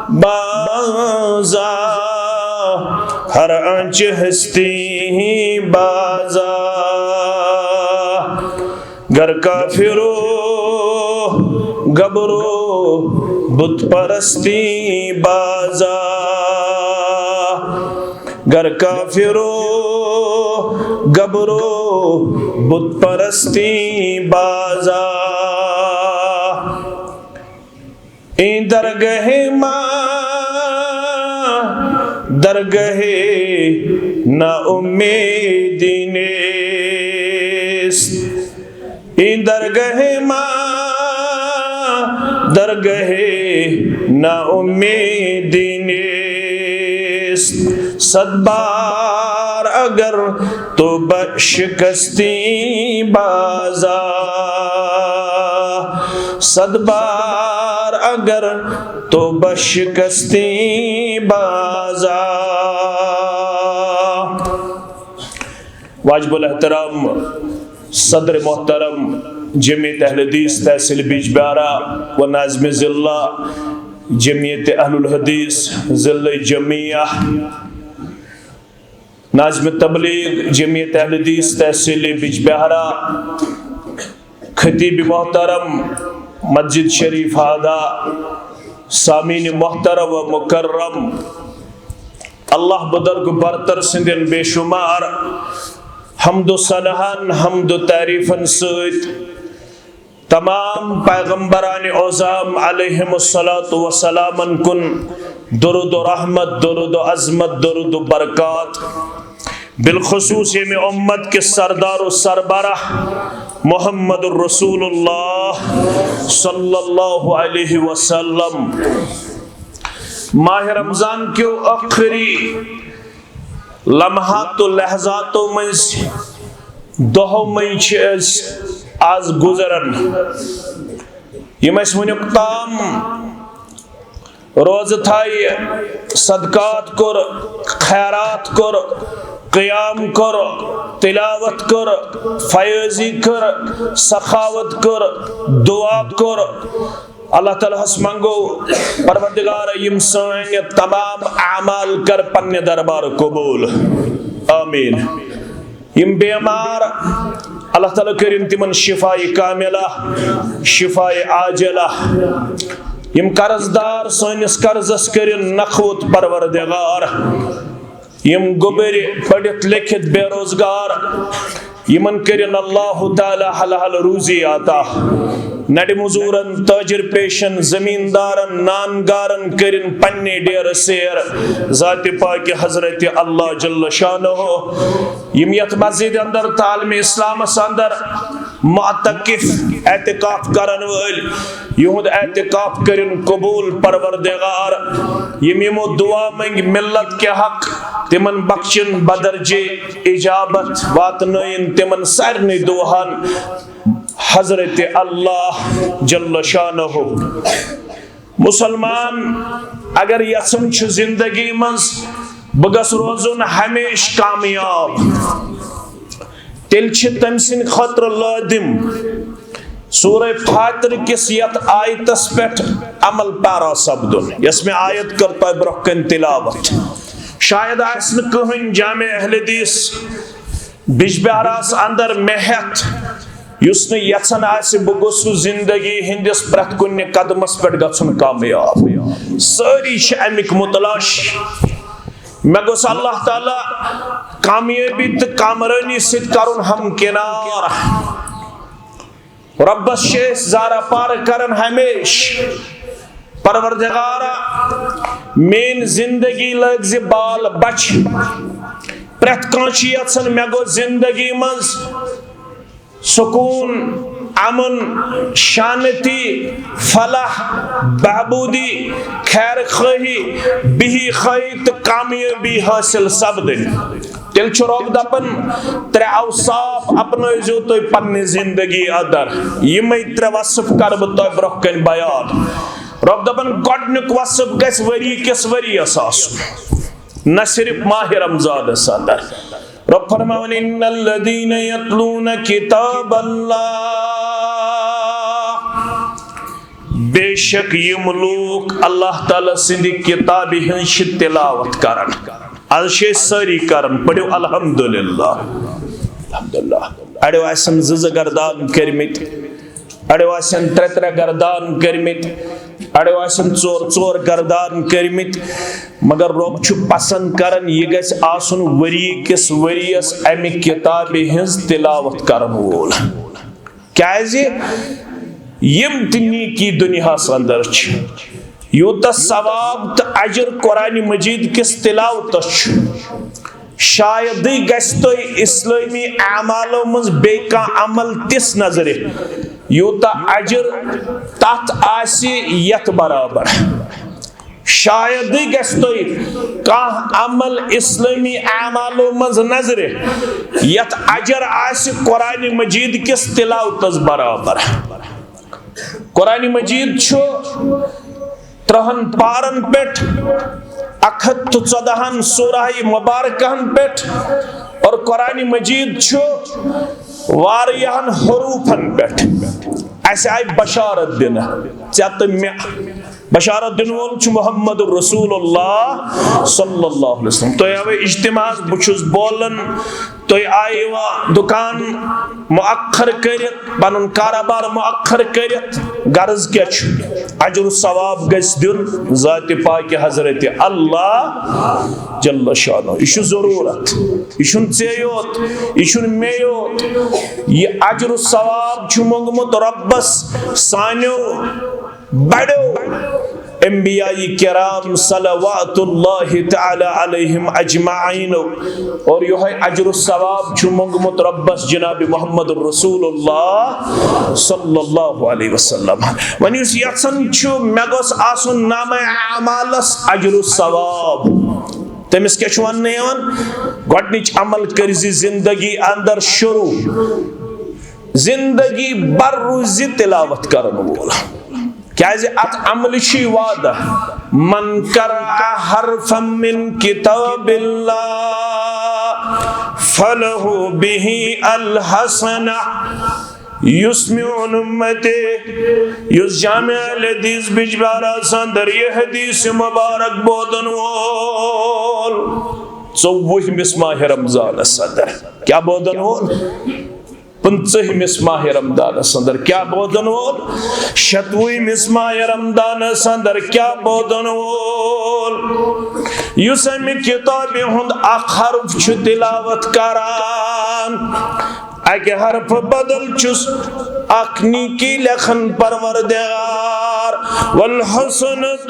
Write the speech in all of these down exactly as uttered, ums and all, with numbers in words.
بازا، ہر آنچہ ہستی بازا۔ گر کافرو گبرو بت پرستی بازا، گر کافرو گبرو بت پرستی بازا۔ این درگہ ما درگہ نا امیدی نیست۔ این درگہ ما درگہ نا امیدی نیست۔ صد بار اگر تو بشکستی بازا، صد بار اگر تو بشکستی بازا۔ واجب الاحترام صدر محترم جمعیت اہل حدیث تحصیل بیجبہارہ و ناظم ضلع جمعیت اہل الحدیث ضلع جمعیہ، ناظم تبلیغ جمعیت اہل حدیث تحصیل بیجبہارہ، خطیب محترم مسجد شریف ہادہ، سامعین محترم و مکرم، اللہ بزرگ برتر سندین بے شمار حمد و ثناہن، حمد و تعریفن سۭتۍ تمام پیغمبران عظام علیہم الصلوۃ والسلامن کن درود و رحمت، درود و عظمت، درود و برکات۔ بالخصوص ییٚمہِ امت کے سردار و سربراہ محمد الرسول اللہ صلی اللہ علیہ وسلم۔ ماہ رمضان کیو ٲخری لمحات و لحظاتو منٛز، دۄہو منٛز چھِ أسۍ آز گُزران، یِم اَسہِ وُنیُک تام روزٕ تھایہِ، صدقات کوٚر، خیرات کوٚر، قیام کوٚر، تلاوت کوٚر، فیاضی کٔر، سخاوت کٔر، دعا کوٚر۔ اللہ تعالیٰ ہس منگو، پروردگار، یِم سٲنۍ تمام اعمال کر پننہِ دربار قبول۔ آمین۔ یِم بیمار، اللہ تعالیٰ کٔرِن تِمن شفاء کاملہ، شفاء عاجلہ۔ یِم قرض دار، سٲنِس قرضس کٔرِن نکھوت پروردگار۔ یِم گوٚبٕرۍ پٔرِتھ لیکھِتھ بے روزگار، یِمن کٔرِن اللہ تعالیٰ حلال روزی عطا۔ نڈِ مزورن، تاجر پیشن، زمیندارن، نان گارن کٔرِن پننہِ ڈیرٕ سیر ذاتِ پاکہِ حضرت اللہ جل شانہ۔ یِم یتھ مسجد اندر، تعلیم اسلامس اندر معتکف، اعتکاف کرن وٲلۍ، یِہُنٛد اعتکاف کٔرِن قبول پروردگار۔ یِم یِمو دعا منٛگۍ ملت کے حق، تِمن بخشن بدرجے اجابت، واتنٲیِن تِمن سارنٕے دعاہن حضرت اللہ جل شانہ۔ مسلمان، اگر یژھان چھُ زندگی منٛز بہٕ گژھٕ روزُن ہمیشہِ کامیاب، تیٚلہِ چھِ تٔمۍ سٕنٛدِ خٲطرٕ لٲزِم سورہ فاطر کِس یتھ آیتس پٮ۪ٹھ عمل پیرا سپدُن، یۄس مےٚ آیت کٔر تۄہہِ برٛونٛہہ کنہِ تلاوت۔ شاید آسہِ نہٕ کٕہٕنۍ جامع اہل حدیث بجبہراہس اندر مےٚ ہٮ۪تھ، یُس نہٕ یژھان آسہِ بہٕ گوٚژھُس زندگی ہٕنٛدِس پرٛٮ۪تھ کُنہِ قدمس پٮ۪ٹھ گژھُن کامیاب۔ سٲری چھِ امیِکۍ متلاشی۔ مےٚ گوٚژھ اللہ تعالیٰ کامیٲبی تہٕ کامرٲنی سۭتۍ کرُن ہمکنار۔ رۄبس چھِ أسۍ زارہ پار کران ہمیشہِ، پروردگارا، میٲنۍ زندگی لٲگۍ زِ بال بچہِ۔ پرٛٮ۪تھ کانٛہہ چھُ یژھان مےٚ گوٚژھ زندگی منٛز سکوٗن، امن، شانتی، فلاح، بہبودی، خیر خواہی، بہی خواہی تہٕ کامیٲبی حٲصِل سپدٕنۍ۔ تیٚلہِ چھُ رۄب دپان، ترٛےٚ اوصاف اپنٲوزیو تُہۍ پننہِ زندگی اندر، یِمے ترٛےٚ وصف کرٕ بہٕ تۄہہِ برٛونٛہہ کنہِ بیان۔ رۄب دپان، گۄڈنیُک وصف گژھِ ؤری کِس ؤریس آسُن، نہ صرف ماہ رمضانس اندر۔ رۄب فرماوان، ان الذین یتلون کتاب اللہ، بے شک یِم لوٗکھ اللہ تعالیٰ سٕنٛدِ کِتابہِ ہٕنٛز چھِ تِلاوت کران۔ از چھِ أسۍ سٲری کران، پٔرِو الحمدللہ۔ الحمدللہ۔ اڑیو آسن زٕ زٕ گردان کٔرمٕتۍ، اڑیو آسن ترٛےٚ ترٛےٚ گردان کٔرمٕتۍ، اڑیو آسن ژور ژور گردان کٔرمٕتۍ، مگر رۄب چھُ پسند کران یہِ گژھِ آسُن ؤری کِس ؤریَس امہِ کِتابہِ ہٕنٛز تِلاوت کرن وول۔ کیازِ؟ یِم تہِ نیکی دُنیاہَس اندر چھِ، یوٗتاہ ثواب تہٕ اجر قرآن مجید کِس تلاوتس چھُ، شایدٕے گژھِ تۄہہِ اسلٲمی اعمالو منٛز بیٚیہِ کانٛہہ عمل تِژھ نظرِ، یوٗتاہ اجر تتھ آسہِ یتھ برابر۔ شایدٕے گژھِ تۄہہِ کانٛہہ عمل اسلٲمی اعمالو منٛز نظرِ، یتھ اجر آسہِ قرآن مجید کِس تلاوتس برابر۔ قرآن مجید چھُ ترٛہن پارن پٮ۪ٹھ، اکھ ہتھ تہٕ ژۄدہن سورہ مبارکہن پٮ۪ٹھ، اور قرآن مجید چھُ واریاہن حروفن پٮ۪ٹھ۔ اسہِ آیہِ بشارت دِنہٕ، ژےٚ تہٕ مےٚ۔ بشارت دِنہٕ وول چھُ محمد رسول اللہ صلی اللہ علیہ وسلم۔ تُہۍ آوے اجتماعس، بہٕ چھُس بولان، تُہۍ آیوا دُکان مؤخر کٔرِتھ، پنُن کارٕبار مؤخر کٔرِتھ؟ غرض کیٛاہ چھُ؟ اجر و ثواب گژھِ دیُن ذاتِ پاکِ حضرت اللہ جل شانہ۔ یہِ چھُ ضروٗرت، یہِ چھُنہٕ ژےٚ یوت، یہِ چھُنہٕ مےٚ یوت۔ یہِ اجر و ثواب چھُ موٚنگمُت رۄبس سانیو بڑو انبیاء کرام صلوات اللہ تعالی علیہم اجمعین، اور یہے اجر و ثواب چھُ موٚنگمُت رۄبس جناب محمد رسول اللہ صلی اللہ علیہ وسلم۔ وۄنۍ یُس یژھان چھُ مےٚ گوٚژھ آسُن نامہ اعمالس اجر و ثواب، تٔمِس کیٛاہ چھُ وننہٕ یِوان؟ گۄڈٕنِچ عمل کٔرۍ زِ زندگی اندر شروع، زندگی بھر روزِ تلاوت کرن وول۔ کیازِ اتھ عملہِ چھُ وعدہ، من قرأ حرفا من کتاب اللہ فلہ بہ الحسنہ۔ یُس میون امتی، یُس جامع الحدیث بجبارہ اندر یہِ حدیث مبارک بودن وول، ژوٚوُہمِس ماہ رمضانس اندر کیٛاہ بودن وول؟ پٕنٛژٕہمِس ماہِ رمضانس اندر کیٛاہ بودن وول؟ شتوُہمِس ماہِ رمضانس اندر کیٛاہ بودن وول؟ یُس امہِ کتابہِ ہُنٛد اکھ حرف چھُ تلاوت کران، اکہِ حرفہٕ بدل چھُس اکھ نیکی لیکھان پروردگار، والحسنۃ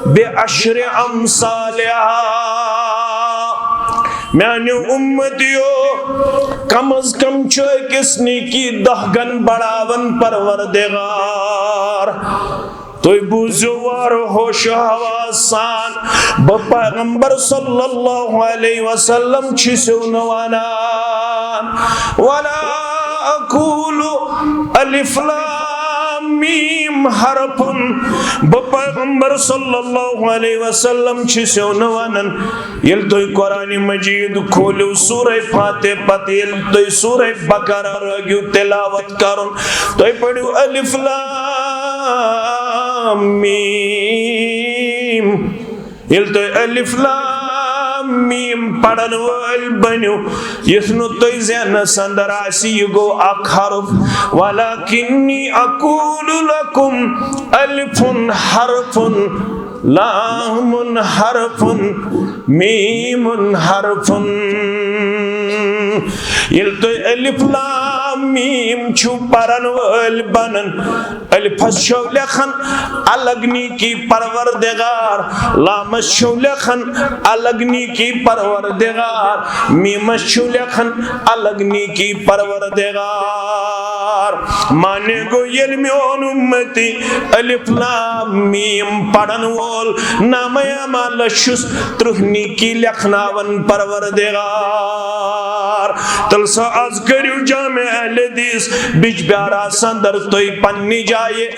بعشر امثالہا۔ میانیو امتیو، کم از کم چھُ أکِس نیکی دہ گن بڑاوان پروردگار۔ تُہۍ بوٗزِو وارٕ ہوش و حواس سان، بہٕ پیغمبر صلی اللہ علیہ وسلم چھُسو نہٕ ونان، ولا اقول الف لام میم حرف۔ بہٕ پیغمبر صلی اللہ علیہ وسلم چھُسو نہٕ ونان۔ ییٚلہِ تُہۍ قرآن مجید کھوٗلِو سورہ فاتحہ پتہٕ، ییٚلہِ تُہۍ سورہ بقرہ لٲگِو تلاوت کرُن، تُہۍ پٔرِو الف لام میم۔ ییٚلہِ تُہۍ الف لام میم پرن وٲلۍ بٔنِو، یُتھ نہٕ تُہۍ ذہنس اندر آسہِ، یہِ گوٚو اکھ حرف۔ ولکنی اقول لکم الف حرف، لام حرف، میم حرف۔ ییٚلہِ تُہۍ الف لام میم چھِو پرن وٲلۍ بنان، الفس چھو لیکھان الگ نیکی پروردگار، لامس چھو لیکھان الگ نیکی پروردگار، میمس چھو لیکھان الگ نیکی پروردگار۔ معنی گوٚو، ییٚلہِ میون امتی الف لام میم پرن وول نامہ اعمالس چھُس ترٕٛہ نیکی لیکھناوان پروردگار۔ تیٚلہِ سا از کٔرِو جامع اہل حدیث بجبیارس اندر تُہۍ پننہِ جایہِ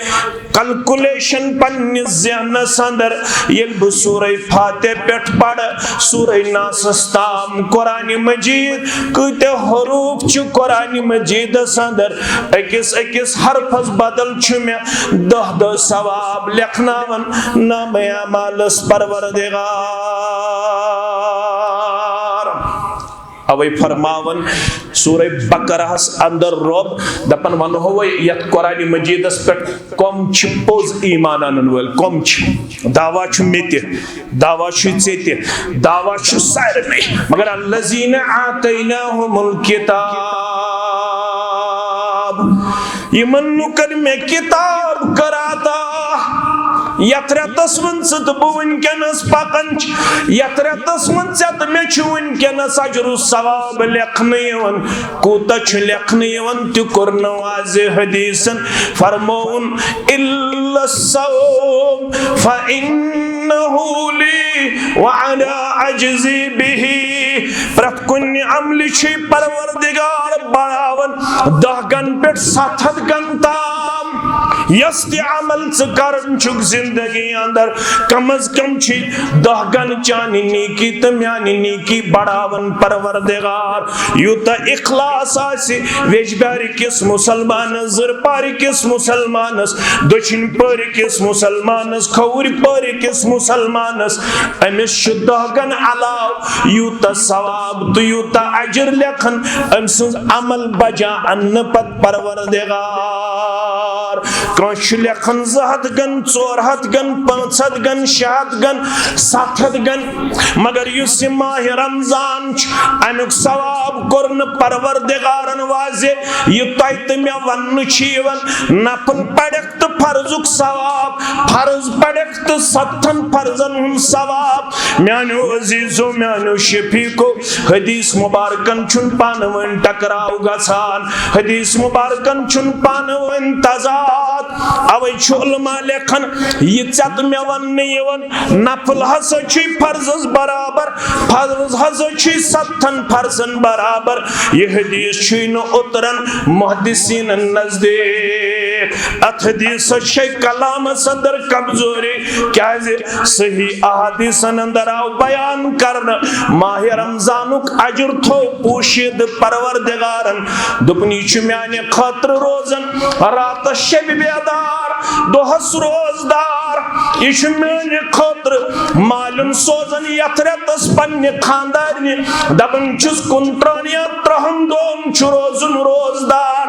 کیلکولیشن پننِس ذہنس اندر۔ ییٚلہِ بہٕ سورہ فاتح پٮ۪ٹھ پرٕ سورہ ناسس تام قرآن مجید، کۭتیاہ حروف چھِ قرآن مجیدس اندر؟ أکِس أکِس حرفس بدل چھُ مےٚ دَہ دَہ ثواب لیکھناوان نامہ اعمالس پروردگار۔ اوے فرماون سورہ بقرہس اندر رب، دپان ونہوے یتھ قرآن مجیدس پٮ۪ٹھ کم چھِ پوٚز ایمان انن وٲلۍ، کم چھِ؟ دعویٰ چھُ مےٚ تہِ، دعویٰ چھُ ژےٚ تہِ، دعویٰ چھُ سارنٕے، مگر الذین آتیناہم الکتاب، یِمن لُکن مےٚ کتاب کٔر عطا۔ یتھ رٮ۪تس منٛز ژٕ تہٕ بہٕ وٕنکیٚنس پکان چھِ، یتھ رٮ۪تس منٛز ژےٚ تہٕ مےٚ چھُ وٕنکیٚنس اجر و ثواب لیکھنہٕ یِوان۔ کوٗتاہ چھُ لیکھنہٕ یِوان تہِ کوٚر نہٕ واضح حدیثن۔ فرمووُن، الا الصوم فانہ لی وانا اجزی بہ۔ پرٛٮ۪تھ کُنہِ عملہِ چھُے پروردگار بڑاوان دَہ گن پٮ۪ٹھ ستھ ہتھ گن تام۔ یۄس تہِ عمل ژٕ کران چھُکھ زندگی اندر، کم از کم چھِ دَہ گن چانہِ نیکی تہٕ میانہِ نیکی بڑاوان پروردگار۔ یوٗتاہ اخلاص آسہِ ویٚجبیارِ کِس مسلمانس، زٕرپارِ کِس مسلمانس، دٔچھِنۍ پارِ کِس مسلمانس، کھووُرۍ پارِ کِس مسلمانس، أمِس چھُ دَہ گن علاوٕ یوٗتاہ ثواب تہٕ یوٗتاہ اجر لیکھان أمۍ سٕنٛز عمل بجا اننہٕ پتہٕ پروردگار۔ کٲنٛسہِ چھُ لیکھان زٕ ہتھ گن، ژور ہتھ گن، پانٛژھ ہتھ گن، شےٚ ہتھ گن، ستھ ہتھ گن، مگر یُس یہِ ماہِ رمضان چھُ، امیُک ثواب کوٚر نہٕ پروردگارن واضح۔ یہِ تۄہہِ تہٕ مےٚ وننہٕ چھُ یِوان، نفل پرکھ تہٕ فرضُک ثواب، فرض پرکھ تہٕ ستتھن فرضن ہُنٛد ثواب۔ میانیو عزیزو، میانیو شفیقو، حدیث مبارکن چھُنہٕ پانہٕ ؤنۍ ٹکراو گژھان، حدیث مبارکن چھُنہٕ پانہٕ ؤنۍ تضاد۔ اوے چھُ علماء لیکھان، یہِ ژےٚ تہٕ مےٚ وننہٕ یِوان، نفل ہسا چھُے فرضس برابر، فرض ہسا چھُے ستتھن فرضن برابر۔ یہِ حدیث چھُے نہٕ اوترن محدثینن نزدیک۔ اتھ حدیثس چھے کلامس اندر کمزوری، کیازِ صحیح احادیثن اندر آو بیان کرنہٕ، ماہِ رمضانُک اجر تھوو پوشیدٕ پروردگارن۔ دوٚپُن، یہِ چھُ میانہِ خٲطرٕ روزان راتس شبِ بیدار، دۄہس روزدار۔ یہِ چھُ میانہِ خٲطرٕ مالیُن سوزان یتھ رٮ۪تس پننہِ خاندارنہِ، دپان چھُس، کُنہٕ ترٛہن یا ترٛہن دۄہن چھُ روزُن روزدار۔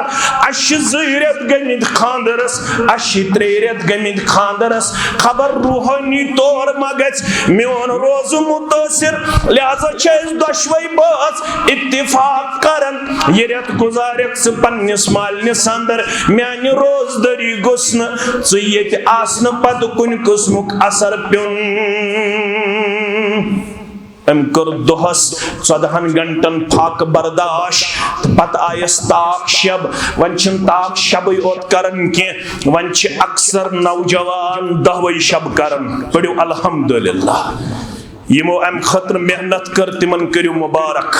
اسہِ چھِ زٕے رٮ۪تھ گٔمٕتۍ خاندرس، اسہِ چھِ ترٛےٚ رٮ۪تھ گٔمٕتۍ خاندرس، خبر روحٲنی طور ما گژھِ میون روزٕ مُتٲثر، لہذا چھِ أسۍ دۄشوے بٲژ اتفاق کران، یہِ رٮ۪تھ گُزارکھ ژٕ پننِس مالنِس اندر میانہِ روزدٲری گوٚژھ نہٕ ژٕ ییٚتہِ آسنہٕ پتہٕ کُنہِ قٕسمُک اثر پیوٚن۔ أمۍ کٔر دۄہس ژۄدہن گھنٹن فاقہٕ برداش، تہٕ پتہٕ آیس تاک شب۔ وۄنۍ چھِنہٕ تاک شبٕے اوت کران کینٛہہ، وۄنۍ چھِ اکثر نوجوان دۄہوے شب کران۔ پٔرِو الحمدللہ۔ یِمو امہِ خٲطرٕ محنت کٔر، تِمن کٔرِو مبارک۔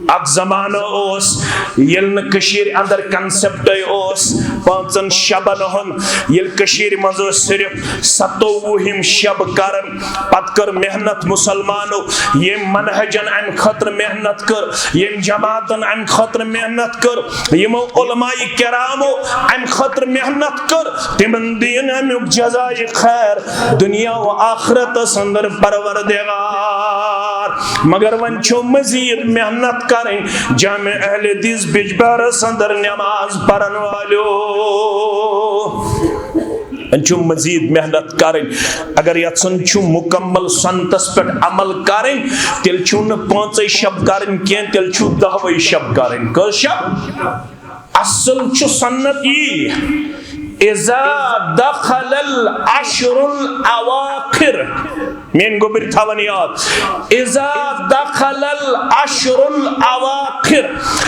اکھ زمانہٕ اوس، ییٚلہِ نہٕ کٔشیٖرِ اندر concept ے اوس پانٛژن شبن ہُنٛد، ییٚلہِ کٔشیٖرِ منٛز ٲسۍ صرف ستووُہِم شب کران، پتہٕ کٔر محنت مسلمانو، ییٚمۍ منہجن امہِ خٲطرٕ محنت کٔر، ییٚمۍ جماعتن امہِ خٲطرٕ محنت کٔر، یِمو علماء کرامو امہِ خٲطرٕ محنت کٔر، تِمن دِیِن امیُک جزایہِ خیر دنیا و آخرتس اندر پروردگار۔ مگر وۄنۍ چھو مزید محنت کرٕنۍ جامع اہل حدیث بجبارس اندر نماز پرن والیو۔ وۄنۍ چھو مزید محنت کرٕنۍ۔ اگر یژھان چھو مکمل سنتس پٮ۪ٹھ عمل کرٕنۍ، تیٚلہِ چھو نہٕ پانٛژے شب کرٕنۍ کینٛہہ، تیٚلہِ چھو دہوے شب کرٕنۍ۔ کٔژ شب؟ اصل چھُ سنت یی، اذا دخل العشر الاواخر، میٲنۍ گوٚبٕرۍ تھاوَن یاد، اذا دخل العشر الاواخر،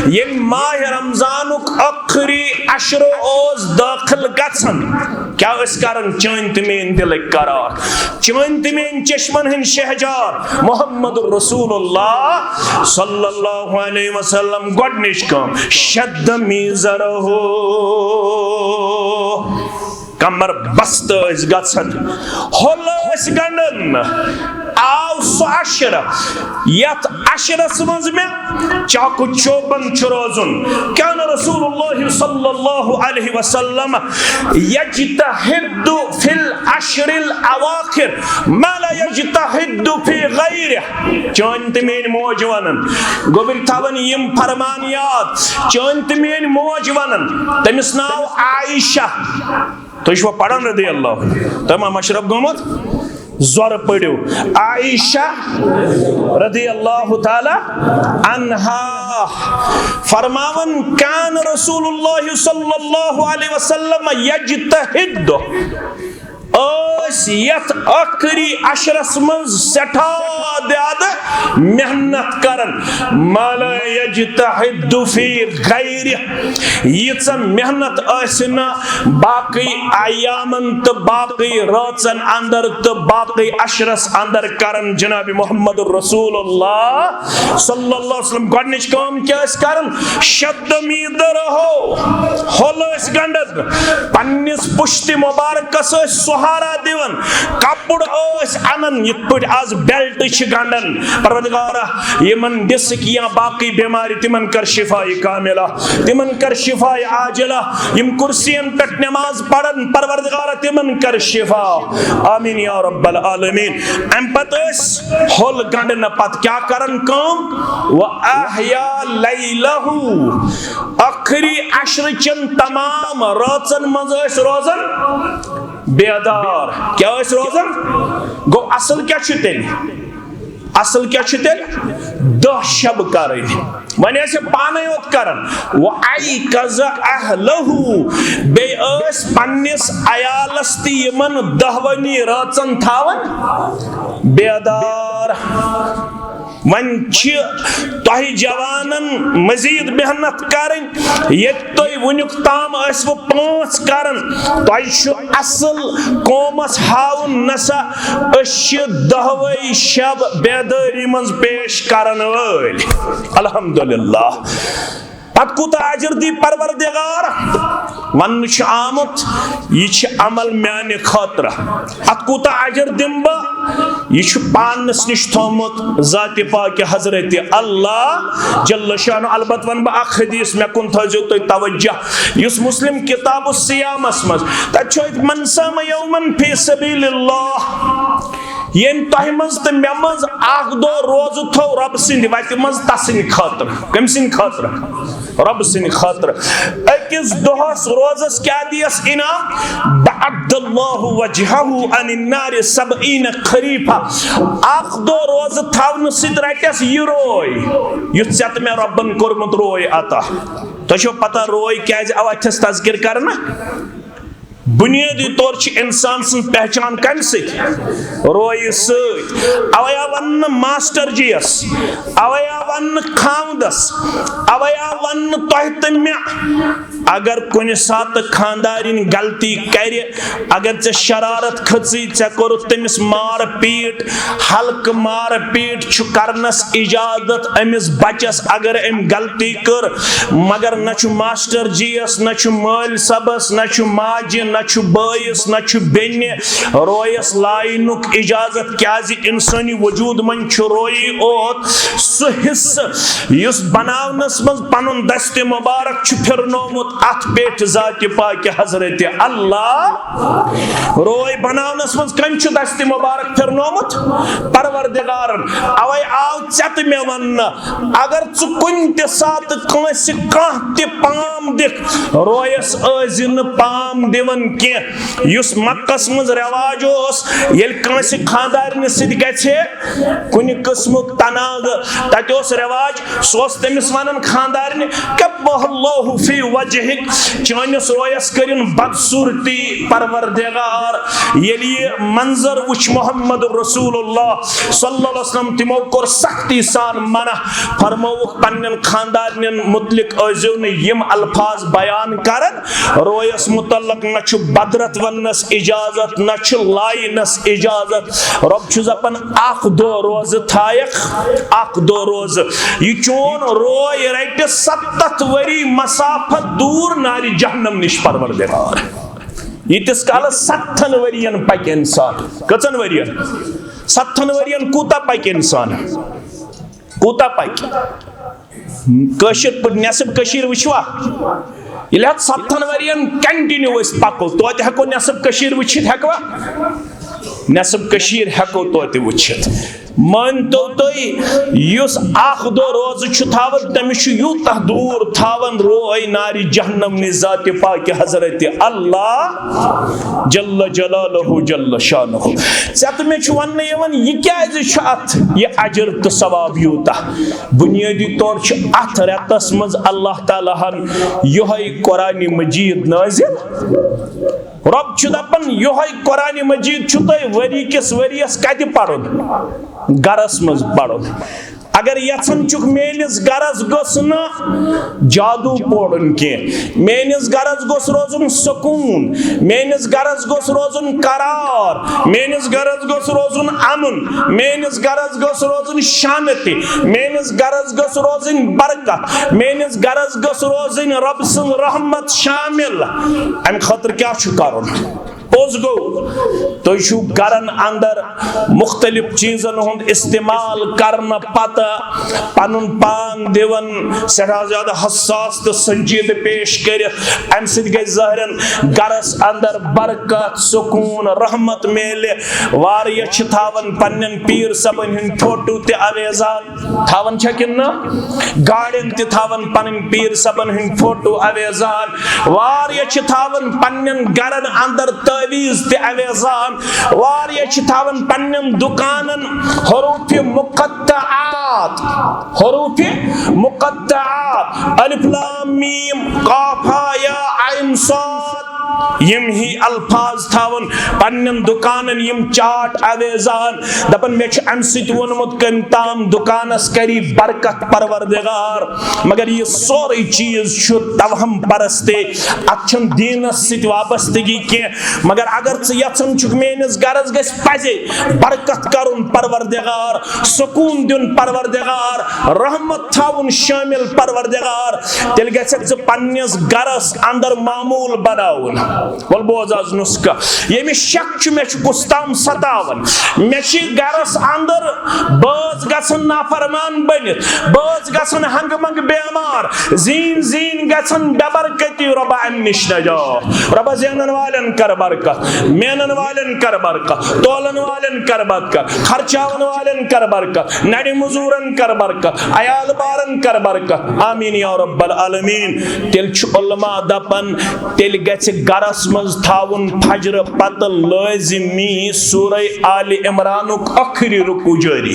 ییٚلہِ ماہِ رمضانُک ٲخری عشرٕ اوس دٲخل گژھان، کیٛاہ ٲسۍ کران؟ چٲنۍ تہٕ میٲنۍ دِلٕکۍ قرار، چٲنۍ تہٕ میٲنۍ چشمن ہٕنٛدۍ شہجار محمد رسول اللہ صلی اللہ علیہ وسلم۔ گۄڈٕنِچ کٲم، شد میزرہو، کمر بستہٕ ٲسۍ گژھان، ہۄل ٲسۍ گنڈان۔ آو سُہ عشرٕ، یتھ عشرس منٛز مےٚ چاکو چوبند چھُ روزُن۔ کان رسول اللہ صلی اللہ علیہ وسلم یجتہد فی العشر الاواخر ما لا یجتہد فی غیرہ۔ چٲنۍ تہٕ میٲنۍ موج ونان، گوٚبٕرۍ تھاوان یِم فرمان یاد۔ چٲنۍ تہٕ میٲنۍ موج ونان، تٔمِس ناو عائشہ۔ تُہۍ چھِوا پران رضی اللہ؟ تمام اشرف گوٚمُت؟ زورٕ پٔرِو۔ عائشہ رضی اللہ تعالی عنہا فرماوان، کان رسول اللہ صلی اللہ علیہ وسلم یجتہد، ٲسۍ یتھ ٲخری عشرس منٛز سٮ۪ٹھاہ زیادٕ محنت کران۔ ما لا یجتہد فی غیرہ، ییٖژاہ محنت ٲسۍ نہٕ باقٕے ایامن تہٕ باقٕے رٲژن اندر تہٕ باقٕے عشرس اندر کران جناب محمد رسول اللہ صلی اللہ علیہ وسلم۔ گۄڈٕنِچ کٲم کیٛاہ ٲسۍ کران؟ شد میزرہو، ہۄل ٲسۍ گنڈان، پننِس پشتِ مبارکس ٲسۍ سہارا دِوان، کپُر ٲسۍ انان، یِتھ پٲٹھۍ آز بیلٹ چھِ گنڈان۔ پروردگارا، یِمن ڈسک یا باقٕے بیمارِ، تِمن کر شفا کاملہ، تِمن کر شفا عاجلہ۔ یِم کرسین پٮ۪ٹھ نماز پران، پروردگارا، تِمن کر شفا۔ آمین یا رب العالمین۔ امہِ پتہٕ ٲسۍ ہۄل گنڈنہٕ پتہٕ کیٛاہ کران کٲم؟ و احیا لیلہ، ٲخری عشرٕ چٮ۪ن تمام رٲژن منٛز ٲسۍ روزان بیدار۔ کیٛاہ ٲسۍ روزان؟ گوٚو، اصل کیٛاہ چھُ تیٚلہِ؟ اصل کیٛاہ چھُ تیٚلہِ؟ دَہ شب کرٕنۍ۔ وۄنۍ ٲسۍ یہِ پانے یوت کران۔ و ایقظ اہلہ، بیٚیہِ ٲسۍ پننِس عیالس تہِ یِمن دَہوٕنی رٲژن تھاوان بیدار۔ وۄنۍ چھِ تۄہہِ جوانن مزید محنت کرٕنۍ۔ ییٚتہِ تُہۍ وُنیُک تام ٲسوٕ پانٛژھ کران، تۄہہِ چھُ اصل قومس ہاوُن، نسا أسۍ چھِ دَہوَے شب بیدٲری منٛز پیش کرن وٲلۍ۔ الحمدللہ۔ پتہٕ کوٗتاہ اجر دی پروردگار؟ وننہٕ چھُ آمُت، یہِ چھِ عمل میانہِ خٲطرٕ۔ اتھ کوٗتاہ اجر دِمہٕ بہٕ؟ یہِ چھُ پانس نِش تھوٚومُت ذاتِ پاکِ حضرت اللہ جل شانہ۔ البتہ ونہٕ بہٕ اکھ حدیث، مےٚ کُن تھٲوزیو تُہۍ توجہ، یُس مسلم کتاب الصیامس منٛز، تتہِ چھُ اتہِ، من صام یوما فی سبیل اللہ، ییٚمۍ تۄہہِ منٛز تہٕ مےٚ منٛز اکھ دۄہ روزٕ تھوٚو رۄبہٕ سٕنٛدِ وتہِ منٛز، تسٕنٛدِ خٲطرٕ۔ کٔمۍ سٕنٛدِ خٲطرٕ؟ رۄبہٕ سٕنٛدِ خٲطرٕ۔ أکِس دۄہس روزس کیٛاہ دِیس انعام؟ بعد اللہ وجہہ عن النار سبعین خریفہ۔ اکھ دۄہ روزٕ تھاونہٕ سۭتۍ رٹس یہِ روے، یُتھ ژےٚ تہٕ مےٚ رۄبن کوٚرمُت روے عطا۔ تۄہہِ چھو پتہ روے کیٛازِ آو اتھس تذکر کرنہٕ؟ بنیٲدی طور چھِ انسان سٕنٛز پہچان کمہِ سۭتۍ؟ رویہِ سۭتۍ۔ اوے آو وننہٕ ماسٹر جی یس، اوے آو وننہٕ خاوندس، اوے آو وننہٕ تۄہہِ تہٕ مےٚ۔ اگر کُنہِ ساتہٕ خاندارِنۍ غلطی کرِ، اگر ژےٚ شرارت کھٔژٕے، ژےٚ کوٚرُتھ تٔمِس مار پیٖٹ، ہلکہٕ مار پیٖٹ چھُ کرنس اجازت أمِس بچس، اگر أمۍ غلطی کٔر، مگر نہ چھُ ماسٹر جی یس، نہ چھُ مٲلۍ صٲبس، نہ چھُ ماجہِ، نہ چھُ بٲیِس، نہ چھُ بیٚنہِ رویس لاینُک اجازت، کیازِ انسٲنی وجود منٛز چھُ رویی اوت سُہ حصہٕ یُس بناونس منٛز پنُن دستِ مبارک چھُ پھرنومُت اتھ پٮ۪ٹھ ذاتِ پاکِ حضرت اللہ۔ روے بناونس منٛز کٔمۍ چھُ دستِ مبارک پھرنومُت؟ پروردگارن۔ اوے آو ژےٚ تہٕ مےٚ وننہٕ، اگر ژٕ کُنہِ تہِ ساتہٕ کٲنٛسہِ کانٛہہ تہِ پام دِکھ، رویس ٲسۍ زِ نہٕ پام دِوان کینٛہہ۔ یُس مکس منٛز رٮ۪واج اوس، ییٚلہِ کٲنٛسہِ خانٛدارنہِ سۭتۍ گژھِ کُنہِ قٕسمُک تنازٕ، تتہِ اوس رٮ۪واج، سُہ اوس تٔمِس ونان خانٛدارنہِ، "قبح اللہ فی وجہک"، چٲنِس رویس کٔرِن بدصوٗرتی پروردگار۔ ییٚلہِ یہِ منظر وُچھ محمد رسول اللہ صلی اللہ علیہ وسلم، تِمو کوٚر سختی سان منع، فرمووُکھ، پننٮ۪ن خانٛدارنٮ۪ن متعلق ٲسۍزیو نہٕ یِم الفاظ بیان کران، رویس متعلق نہ چھُ بدرت وننس اجازت، نہ چھُ لاینس اجازت۔ رۄب چھُ دپان، اکھ دۄہ روزٕ تھایکھ، اکھ دۄہ روزٕ۔ یہِ چون روے رٹہِ ستتھ ؤری مسافت دوٗر نارِ جہنم نِش، پروردگار۔ ییٖتِس کالس ستتھن ؤرین پکہِ انسان۔ کٔژن ؤرین؟ ستتھن ؤرین کوٗتاہ پکہِ انسان؟ کوٗتاہ پکہِ؟ کٲشِر پٲٹھۍ نٮ۪صٕب کٔشیٖر وٕچھوا؟ ییٚلہِ حظ ستتھن ؤرین continue أسۍ پکو، توتہِ ہٮ۪کو نٮ۪صٕب کٔشیٖر وٕچھِتھ، ہٮ۪کوا؟ نٮ۪صٕب کٔشیٖر ہٮ۪کو توتہِ وٕچھِتھ۔ مٲنتو تُہۍ، یُس اکھ دۄہ روزٕ چھُ تھاوان، تٔمِس چھُ یوٗتاہ دوٗر تھاوان روے نارِ جہنم نِش ذاتِ پاکہِ حضرت اللہ جل جلالہ جل شانہ۔ ژےٚ تہٕ مےٚ چھُ وننہٕ یِوان، یہِ کیازِ چھُ اتھ یہِ اجر تہٕ ثواب یوٗتاہ؟ بنیٲدی طور چھُ اتھ رٮ۪تس منٛز اللہ تعالیٰ ہن یِہوٚے قرآن مجید نٲزِل۔ رۄب چھُ دپان، یِہوٚے قرآن مجید چھُ تۄہہِ ؤری کِس ؤریَس کتہِ پرُن؟ گرس منٛز پرُن۔ اگر یژھان چھُکھ میٲنِس گرس گوٚژھ نہٕ جادو پورُن کینٛہہ، میٲنِس گرس گوٚژھ روزُن سکوٗن، میٲنِس گرس گوٚژھ روزُن قرار، میٲنِس گرس گوٚژھ روزُن امُن، میٲنِس گرس گوٚژھ روزُن شانتی، میٲنِس گرس گٔژھ روزٕنۍ برکت، میٲنِس گرس گٔژھ روزٕنۍ رۄب سٕنٛز رحمت شامل۔ امہِ خٲطرٕ کیٛاہ چھُ کرُن؟ پوٚز گوٚو، تُہۍ چھِو گرن اندر مختلف چیٖزن ہُنٛد استعمال کرنہٕ پتہٕ پنُن پان دِوان سٮ۪ٹھاہ زیادٕ حساس تہٕ سنجیدٕ پیش کٔرِتھ۔ امہِ سۭتۍ گژھِ ظٲہرن گرس اندر برکت، سکوٗن، رحمت میلہِ۔ واریاہ چھِ تھاوان پننٮ۪ن پیٖر صٲبن ہٕنٛدۍ فوٹو تہِ آویزان۔ تھاوان چھا کِنہٕ نہ؟ گاڑٮ۪ن تہِ تھاوان پنٕنۍ پیٖر صٲبن ہٕنٛدۍ فوٹو آویزان۔ واریاہ چھِ تھاوان پننٮ۪ن گرن اندر تعویذ تہِ آویزان۔ واریاہ چھِ تھاوان پننٮ۪ن دُکانن حروف مقطعات، حروف مقطعات، الف لام میم قاف ہا یا عین صاد۔ یِم ہی الفاظ تھاوان پننٮ۪ن دُکانن، یِم چارٹ آویزان، دپان، "مےٚ چھُ امہِ سۭتۍ ووٚنمُت کٔمۍ تام دُکانس کری برکت پروردگار۔" مگر یہِ سورُے چیٖز چھُ توہم پرستی، اتھ چھُنہٕ دیٖنس سۭتۍ وابستگی کینٛہہ۔ مگر اگر ژٕ یژھان چھُکھ میٲنِس گرس گژھِ پزے برکت کرُن پروردگار، سکوٗن دیُن پروردگار، رحمت تھاوُن شٲمِل پروردگار، تیٚلہِ گژھکھ ژٕ پننِس گرس اندر معموٗل بناوُن۔ وَلہٕ بوز آز نُسخہٕ۔ ییٚمِس شک چھُ مےٚ چھُ کُس تام ستاوان، مےٚ چھِ گرس اندر بٲژ گژھان نافرمان بٔنِتھ، بٲژ گژھان ہنگہٕ منگہٕ بیمار، زیٖنۍ زیٖنۍ گژھان بے برکتی۔ رۄبا امہِ نِش نجات، رۄبا زینن والٮ۪ن کر برکت، مینن والٮ۪ن کر برکت، تولن والٮ۪ن کر برکت، خرچاون والٮ۪ن کر برکت، نرِ مزورن کر برکت، عیال بارن کر برکت۔ آمین یا رب العالمین۔ تیٚلہِ چھُ علماء دپان، تیٚلہِ گژھِ گرس منٛز تھاوُن فجرٕ پتہٕ لٲزمی سورہ آل عمرانُک ٲخری رکوع جٲری۔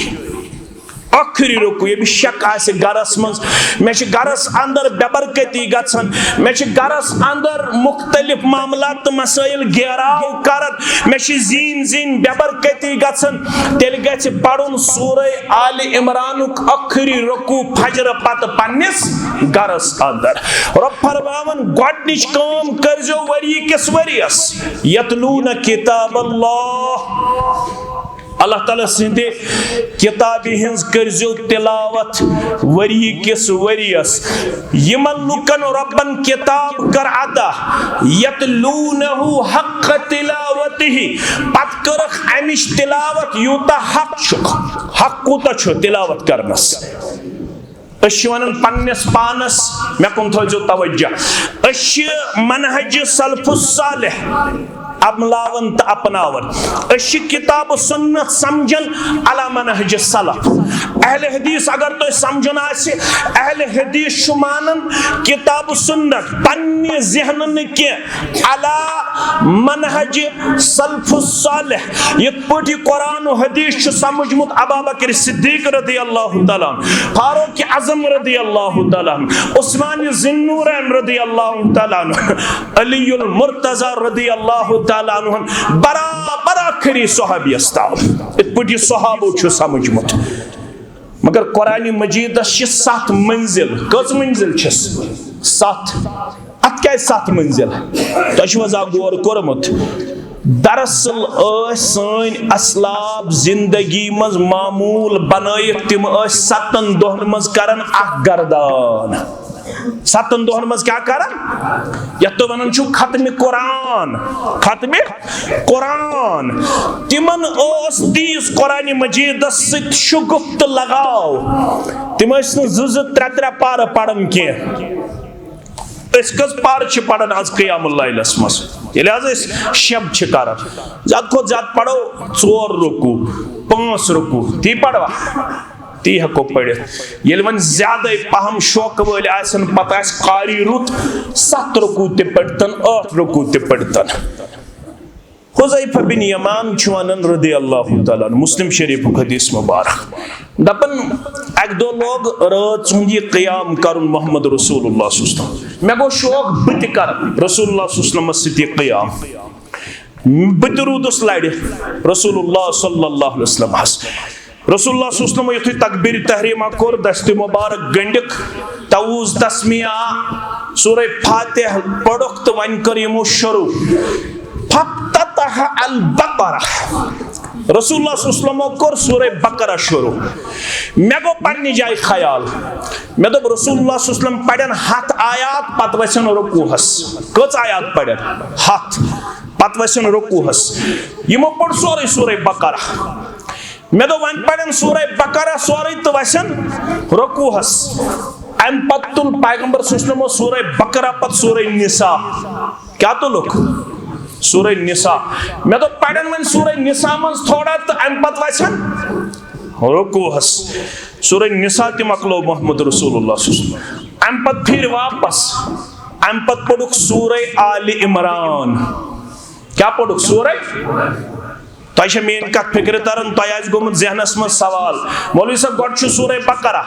ٲخری رکوع، ییٚمِس شک آسہِ گرس منٛز، مےٚ چھِ گرس اندر بے برکتی گژھان، مےٚ چھِ گرس اندر مختلف معاملات تہٕ مسائل گیراو کران، مےٚ چھِ زیٖنۍ زیٖنۍ بے برکتی گژھان، تیٚلہِ گژھِ پرُن سورہ آل عمرانُک ٲخری رکوع فجرٕ پتہٕ پننِس گرس اندر۔ رۄب فرماوان، گۄڈنِچ کٲم کٔرزیو ؤری کِس ؤریس، یتلون کتاب اللہ۔ اللہ تعالیٰ سٕنٛدِ کِتابہِ ہٕنٛز کٔرزیو تلاوت ؤری کِس ؤریس۔ یِمن لُکن رۄبن کِتاب کٔر عطا، یتلونہ حق تلاوتہ، پتہٕ کٔرٕکھ امِچ تلاوت یوٗتاہ حق چھُکھ۔ حق کوٗتاہ چھُ تلاوت کرنس؟ أسۍ چھِ ونان پننِس پانس، مےٚ کُن تھٲیزیو توجہ۔ أسۍ چھِ منہج سلف الصالح، عملاوان تہٕ اپناوان۔ أسۍ چھِ کتاب و سنت سمجھان علی منہج سلف۔ اہل حدیث اگر تۄہہِ سمجھُن آسہِ، اہل حدیث چھُ مانان کتاب و سنت پننہِ ذہنہٕ نہٕ کینٛہہ، علی منہج سلف الصالح، یِتھ پٲٹھۍ یہِ قرآن و حدیث چھُ سمجھمُت ابا بکر صدیق رضی اللہ تعالیٰ عنہ، فاروق اعظم رضی اللہ تعالیٰ عنہ، عثمان ذی النورین رضی اللہ تعالیٰ عنہ، علی المرتضی رضی اللہ تعالیٰ عنہ، برابر آخری صحابیس تام، یِتھ پٲٹھۍ یہِ صحابو چھُ سمجھمُت۔ مگر قرآن مجیدس چھِ ستھ منزل۔ کٔژ منزل چھِس؟ ستھ۔ اتھ کیازِ ستھ منزل؟ تۄہہِ چھُو حظ اکھ غور کوٚرمُت؟ دراصل ٲسۍ سٲنۍ اسلاف زندگی منٛز معمول بنٲیِتھ، تِم ٲسۍ ستن دۄہن منٛز کران اکھ گردان۔ ستن دۄہن منٛز کیٛاہ کران؟ یتھ تُہۍ ونان چھِو ختم قرآن، ختم قرآن۔ تِمن اوس تیٖژ قرآن مجیدس سۭتۍ شگف تہٕ لگاو، تِم ٲسۍ نہٕ زٕ زٕ ترٛےٚ ترٛےٚ پارٕ پران کینٛہہ۔ أسۍ کٔژ پارٕ چھِ پران از قیام اللیلس منٛز؟ ییٚلہِ حظ أسۍ شب چھِ کران، زیادٕ کھۄتہٕ زیادٕ پرو ژور رکوع، پانٛژھ رکوع، تی پروا؟ تی ہٮ۪کو پٔرِتھ۔ ییٚلہِ وۄنۍ زیادَے پہم شوقہٕ وٲلۍ آسن، پتہٕ آسہِ قاری رُت، ستھ رکوع تہِ پٔرۍتن، ٲٹھ رکوع تہِ پٔرۍتن۔ حذیفہ بن یمان چھُ ونان رضی اللہ تعالیٰ عنہ، مسلم شریفُک حدیث مبارک، دپان، اکہِ دۄہ لوگ رٲژ ہُنٛد یہِ قیام کرُن محمد رسول اللہ صلی اللہ علیہ وسلم۔ مےٚ گوٚو شوق بہٕ تہِ کرٕ رسول اللہ صلی اللہ علیہ وسلمس سۭتۍ یہِ قیام۔ بہٕ تہِ روٗدُس لرِ رسول اللہ صلی اللہ علیہ وسلمس۔ رسول اللہ صلی اللہ علیہ وسلم یُتھُے تکبیر تحریمہ کوٚر، دستِ مبارک گنڈِکھ، توٗز تسمیہ، سورہ فاتح پوٚرُکھ تہٕ وۄنۍ کٔر یِمو شروع۔ فافتتح البقرہ۔ رسول اللہ صلی اللہ علیہ وسلمو کوٚر سورہ بقرہ شروع۔ مےٚ گوٚو پننہِ جایہِ خیال، مےٚ دوٚپ، رسول اللہ صلی اللہ علیہ وسلم پرن ہتھ آیات، پتہٕ وسن رکوعس۔ کٔژ آیات پرن؟ ہتھ۔ پتہٕ وسن رکوعس۔ یِمو پوٚر سورُے سورہ بقرہ۔ مےٚ دوٚپ، وۄنۍ پرن سورہ بقرہ سورُے تہٕ وسن رکوعس۔ امہِ پتہٕ تُل پیغمبر صلی اللہ علیہ وسلمو سورہ بقرہ، پتہٕ سورہ نساء۔ کیٛاہ تُلُکھ؟ سورہ نساء۔ مےٚ دوٚپ، پرن وۄنۍ سورہ نساء منٛز تھوڑا تہٕ امہِ پتہٕ وسن رکوعس۔ سورہ نساء تہِ مۄکلو محمد رسول اللہ صلی اللہ علیہ وسلم۔ امہِ پتہٕ پھِرۍ واپس، امہِ پتہٕ پوٚرُکھ سورہ آلِ عمران۔ کیٛاہ پوٚرُکھ؟ سورہ۔ تۄہہِ چھےٚ میٛٲنۍ کتھ فکرِ تران؟ تۄہہِ آسہِ گوٚمُت ذہنس منٛز سوال، مولوی صٲب، گۄڈٕ چھُ سورہ بقرہ،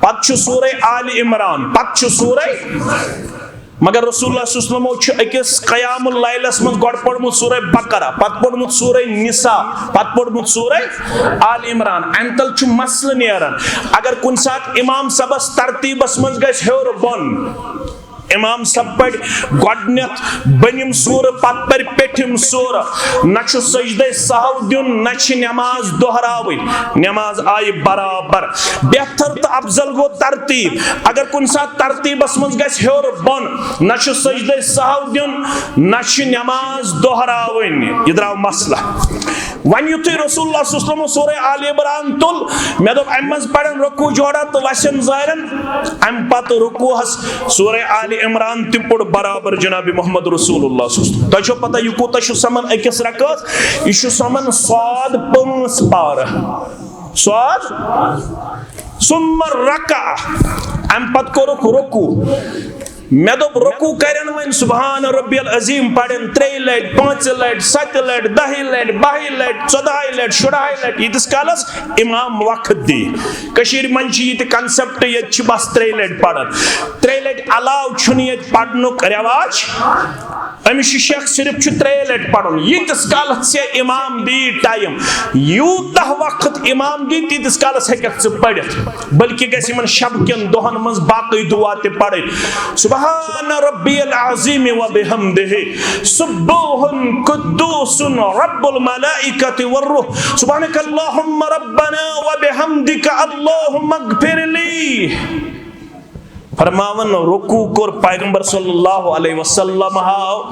پتہٕ چھُ سورہ آلِ عمران، پتہٕ چھُ سورہ، مگر رسول اللہ صلی اللہ علیہ وسلمو چھُ أکِس قیام اللیلس منٛز گۄڈٕ پوٚرمُت سورہ بقرہ، پتہٕ پوٚرمُت سورہ نساء، پتہٕ پوٚرمُت سورہ آل عمران۔ امہِ تل چھُ مسلہٕ نیران۔ اگر کُنہِ ساتہٕ امام صٲبس ترتیٖبس منٛز گژھِ ہیوٚر بۄن، امام صٲب پرِ گۄڈٕنیتھ بٔنِم سورہ، پتہٕ پرِ پیٚٹھِم سورہ۔ نہ چھُ سجدے سہو دیُن، نہ چھِ نماز دۄہراوٕنۍ، نماز آیہِ برابر۔ بہتر تہٕ افضل گوٚو ترتیٖب۔ اگر کُنہِ ساتہٕ ترتیٖبس منٛز گژھِ ہیوٚر بۄن، نہ چھُ سجدے سہو دیُن، نہ چھِ نماز دۄہراوٕنۍ۔ یہِ درٛاو مسلہٕ۔ وۄنۍ یُتھُے رسول اللہ صلی اللہ علیہ وسلم سورہ آل عمران تُل، مےٚ دوٚپ، امہِ منٛز پرن رکوع جوڑا تہٕ وسن زارن۔ امہِ پتہٕ رکوعس سورہ آل عمران تہِ پوٚر برابر جناب محمد رسول اللہ صلی اللہ علیہ وسلم۔ تۄہہِ چھو پتہ، یہِ کوٗتاہ چھُ سمان أکِس رکعتس؟ یہِ چھُ سمان صاد پانٛژھ پارٕ۔ صاد۔ ثم رکع۔ امہِ پتہٕ کوٚرُکھ رکوع۔ مےٚ دوٚپ، رکوع کرن وۄنۍ سبحان ربی العظیم پرن ترٛیٚیہِ لٹہِ، پانٛژِ لٹہِ، ستہِ لٹہِ، دہہِ لٹہِ، بہہِ لٹہِ، ژۄدہہِ لٹہِ، شُراہہِ لٹہِ، ییٖتِس کالس امام وقت دی۔ کٔشیٖرِ منٛز چھِ یہِ تہِ concept، ییٚتہِ چھِ بس ترٛیٚیہِ لٹہِ پران۔ ترٛیٚیہِ لٹہِ علاوٕ چھُنہٕ ییٚتہِ پرنُک رٮ۪واج۔ أمِس چھُ شیخ صرف چھُ ترٛیٚیہِ لٹہِ پرُن۔ ییٖتِس کالس ژےٚ امام دی time، یوٗتاہ وقت امام دی، تیٖتِس کالس ہیٚککھ ژٕ پٔرِتھ۔ بلکہِ گژھِ یِمن شب کٮ۪ن دۄہن منٛز باقٕے دعا تہِ پرٕنۍ۔ سبحان ربی العظیم و بحمدہ، سبوح قدوس رب الملائکۃ والروح، سبحانک اللہم ربنا و بحمدک اللہم اغفر لی۔ فرماوان، رکوع کوٚر پیغمبر صلی اللہ علیہ وسلم ہاو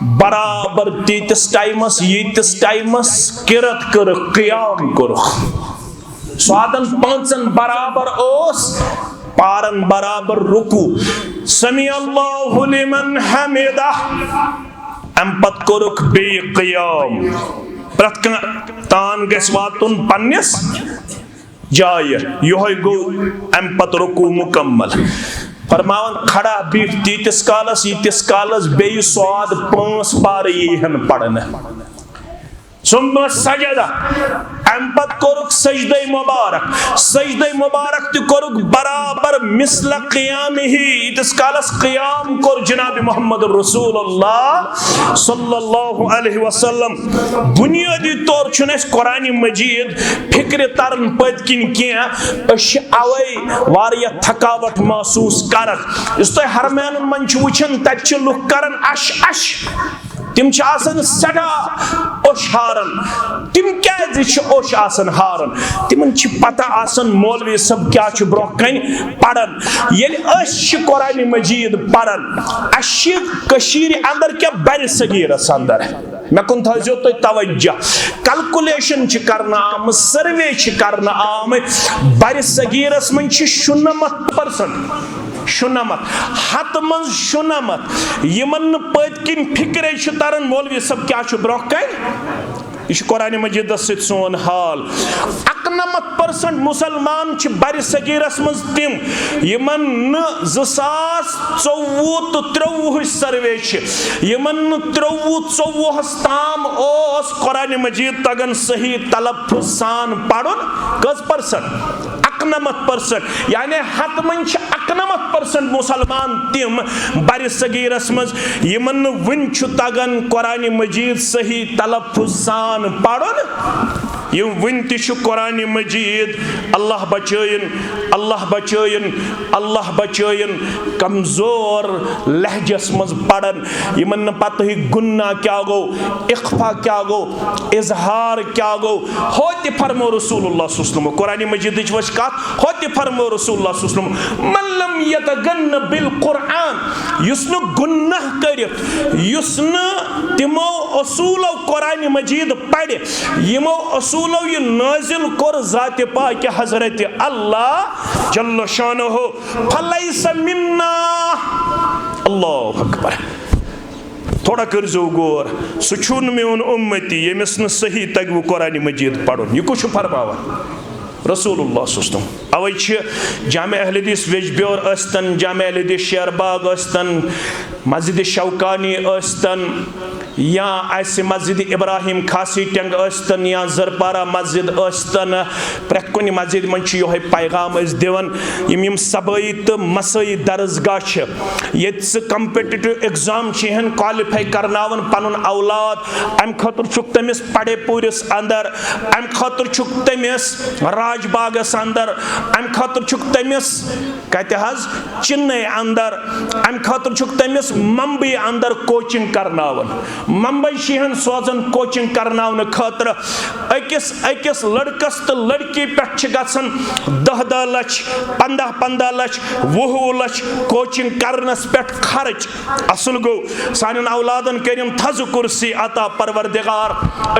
برابر تیٖتِس ٹایمس، ییٖتِس ٹایمس قرت کٔرٕکھ، قیام کوٚرُکھ۔ صادن پانٛژن برابر اوس، پارن برابر رکوع۔ سمع اللہ لمن حمدہ۔ امہِ پتہٕ کوٚرُکھ بیٚیہِ قیام۔ پرٛٮ۪تھ کانٛہہ تان گژھِ واتُن پننِس جایہِ۔ یِہوٚے گوٚو امہِ پتہٕ رکوع مکمل۔ فرماوان، کھڑا بِہِتھ تیٖتِس کالس، ییٖتِس کالس بیٚیہِ سواد پانٛژھ پارٕ یی ہن پرنہٕ۔ ثم سجد۔ امہِ پتہٕ کوٚرُکھ سجدے مبارک۔ سجدے مبارک تہِ کوٚرُکھ برابر مثل قیامہ، ییٖتِس کالس قیام کوٚر جناب محمد رسول اللہ صلی اللہ علیہ وسلم۔ بنیٲدی طور چھُنہٕ اَسہِ قرآن مجید فکرِ تران پٔتۍ کِنۍ کینٛہہ۔ أسۍ چھِ اوے واریاہ تھکاوٹ محسوس کران۔ یُس تُہۍ حرمینن منٛز چھِو وٕچھان، تتہِ چھِ لُکھ کران اش اش۔ تِم چھِ آسان سٮ۪ٹھاہ اوٚش ہاران۔ تِم کیازِ چھِ اوٚش آسان ہاران؟ تِمن چھِ پتہ آسان مولوی صٲب کیاہ چھُ برونٛہہ کنہِ پران۔ ییٚلہِ أسۍ چھِ قرآن مجید پران، اَسہِ چھِ کٔشیٖرِ اندر کیاہ برِ صغیٖرس اندر، مےٚ کُن تھٲیزیو تُہۍ توجہ، کلکولیشن چھِ کرنہٕ آمٕژ، سروے چھِ کرنہٕ آمٕتۍ، برِ صغیٖرس منٛز چھِ شُنمتھ پٔرسنٹ، شُنمتھ، ہتہٕ منٛز شُنمتھ، یِمن نہٕ پٔتۍ کِنۍ فکرے چھُ تران مولوی صٲب کیاہ چھُ برونٛہہ کنہِ۔ یہِ چھُ قرآن مجیدس سۭتۍ سون حال۔ اَکنَمَتھ پٔرسنٹ مسلمان چھِ برِ صغیرس منٛز تِم، یِمن نہٕ زٕ ساس ژوٚوُہ تہٕ ترٛوٚوُہٕچ سروے چھِ، یِمن نہٕ ترٛوٚوُہ ژوٚوُہس تام اوس قرآن مجید تگان صحیح تلفظ سان پرُن۔ کٔژ پٔرسنٹ؟ اَکنَمَتھ پٔرسنٹ، یعنی ہتہٕ منٛز چھِ اَکنَمَتھ پٔرسنٹ مسلمان تِم برِ صغیرس منٛز، یِمن نہٕ وُنہِ چھُ تگان قرآن مجید صحیح تلفظ سان پرُن۔ یِم وُنہِ تہِ چھِ قرآن مجید، اللہ بچٲیِن، اللہ بچٲیِن، اللہ بچٲیِن، کمزور لہجس منٛز پران، یِمن نہٕ پتہٕے گُنہ کیٛاہ گوٚو، اخفا کیٛاہ گوٚو، اظہار کیٛاہ گوٚو۔ ہو تہِ فرمو رسول اللہ صلی اللہ علیہ وسلم، قرآن مجیدٕچ وٕچھ کتھ، ہو تہِ فرمو رسول اللہ صلی اللہ علیہ وسلم، "من لم یتغن بالقرآن"، یُس نہٕ گُنہ کٔرِتھ، یُس نہٕ تِمو اصوٗلو قرآن مجید پرِ، یِمو اصوٗلو یہِ نٲزِل کوٚر ذاتِ پاکہِ حضرت اللہ جل شانہ، "فلیس منا"۔ اللہ اکبر۔ تھوڑا کٔرزیو غور، سُہ چھُنہٕ میون اُمتی ییٚمِس نہٕ صحیح تگہِ وٕ قرآن مجید پرُن۔ یہِ کُس چھُ فرماوان؟ رسول اللہ صلی اللہ علیہ وسلم۔ اوے چھِ جامع اہل حدیث ویجبیور ٲسۍتن، جامع اہل حدیث شیر باغ ٲسۍتن، مسجد شوکانی ٲسۍتن، یا آسہِ مسجد ابراہیم کھاسی ٹینگ ٲسۍتن، یا زرپارہ مسجد ٲسۍتن، پرٛٮ۪تھ کُنہِ مسجد منٛز چھُ یِہوٚے پیغام أسۍ دِوان۔ یِم یِم صبٲیی تہٕ مسٲیی درسگاہ چھِ، ییٚتہِ سُہ کمپیٹیٹو ایگزام چھِ یِہن کوالیفائی کرناوان پنُن اولاد، امہِ خٲطرٕ چھُکھ تٔمِس پڑے پوٗرِس اندر، امہِ خٲطرٕ چھُکھ تٔمِس راج باغس اندر، امہِ خٲطرٕ چھُکھ تٔمِس کتہِ حظ؟ چِننے اندر۔ امہِ خٲطرٕ چھُکھ تٔمِس ممبئی اندر کوچنگ کرناوان۔ ممبئی چھِ یِہن سوزان کوچنگ کرناونہٕ خٲطرٕ۔ أکِس أکِس لڑکس تہٕ لڑکی پٮ۪ٹھ چھِ گژھان دَہ دَہ لَچھ، پنٛداہ پنٛداہ لَچھ، وُہ وُہ لَچھ کوچنگ کرنس پٮ۪ٹھ خرٕچ۔ اصل گوٚو، سانٮ۪ن اولادن کٔرِن تھزٕ کرسی عطا پروردگار۔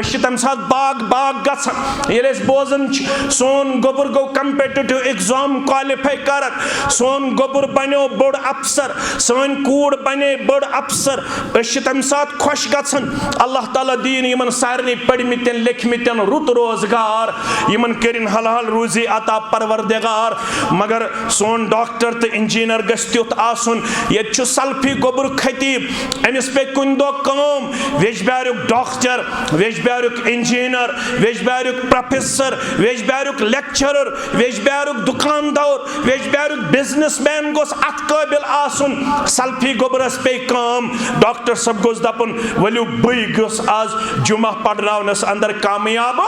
أسۍ چھِ تمہِ ساتہٕ باغ باغ گژھان، ییٚلہِ أسۍ بوزان چھِ سون گوٚبُر گوٚو کمپیٹیٹو ایگزام کوالیفائی کران، سون گوٚبُر بنیو بوٚڑ افسر، سٲنۍ کوٗر بنے بٔڑ افسر، أسۍ چھِ تمہِ ساتہٕ خۄش گژھان۔ اللہ تعالیٰ دِیِن یِمن سارنٕے پٔرمٕتٮ۪ن لیکھمٕتٮ۪ن رُت روزگار، یِمن کٔرِن حلال روزی عطا پروردگار۔ مگر سون ڈاکٹر تہٕ انجینئر گژھِ تیُتھ آسُن۔ ییٚتہِ چھُ سلفی گوٚبُر خطیب، أمِس پیٚیہِ کُنہِ دۄہ کٲم، ویجبیاریُک ڈاکٹر، ویجبیاریُک انجینئر، ویجبیاریُک پروفیسر، ویجبیاریُک لیکچرر، ویجبیاریُک دُکاندار، ویجبیاریُک بزنس مین گوٚژھ اتھ قٲبل آسُن۔ سلفی گوٚبرس پیٚیہِ کٲم، ڈاکٹر صٲب گوٚژھ دپُن، "ؤلِو بٕے گوٚژھ آز جمعہ پرناونس اندر کامیاب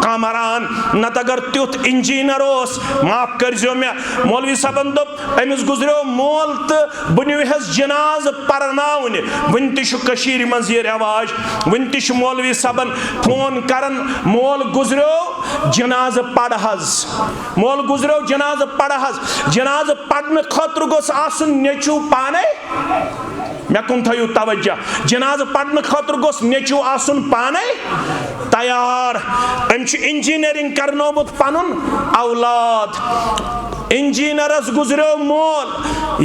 کامران۔" نتہٕ اگر تیُتھ انجینئر اوس، معاف کٔرزیو مےٚ، مولوی صٲبن دوٚپ، أمِس گُزریو مول تہٕ بہٕ نیوٗہس جنازٕ پرناونہِ۔ وُنہِ تہِ چھُ کٔشیٖرِ منٛز یہِ رٮ۪واج، وُنہِ تہِ چھُ مولوی صٲبن فون کران، "مول گُزریو، جنازٕ پرٕ حظ، مول گُزریو، جنازٕ پرٕ حظ۔" جنازٕ پرنہٕ خٲطرٕ گوٚژھ آسُن نیٚچوٗ پانے۔ مےٚ کُن تھٲیِو توجہ، جنازٕ پرنہٕ خٲطرٕ گوٚژھ نیٚچوٗ آسُن پانے تیار۔ أمۍ چھُ انجینئرنگ کرنومُت پنُن اولاد۔ انجینئرس گزریو مول،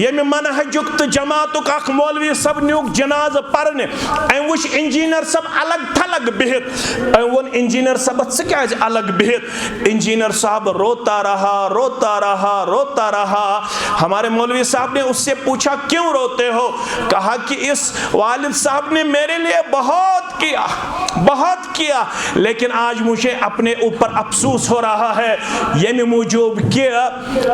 ییٚمہِ منہجُک تہٕ جماعتُک اکھ مولوی صٲب نیوٗکھ جنازٕ پرنہِ۔ أمۍ وٕچھ انجینئر صٲب الگ تھلگ بِہِتھ، أمۍ ووٚن انجینئر صٲبس، "ژٕ کیازِ الگ بِہِتھ؟" انجینئر صاحب روتا رہا، روتا رہا، روتا رہا۔ ہمارے مولوی صاحب نے اس سے پوچھا، "کیوں روتے ہو؟" کہا کہ اس والد صاحب نے میرے لیے بہت کیا، بہت کیا، لیکن آج مجھے اپنے اوپر افسوس ہو رہا ہے، ییٚمہِ موٗجوٗب کہ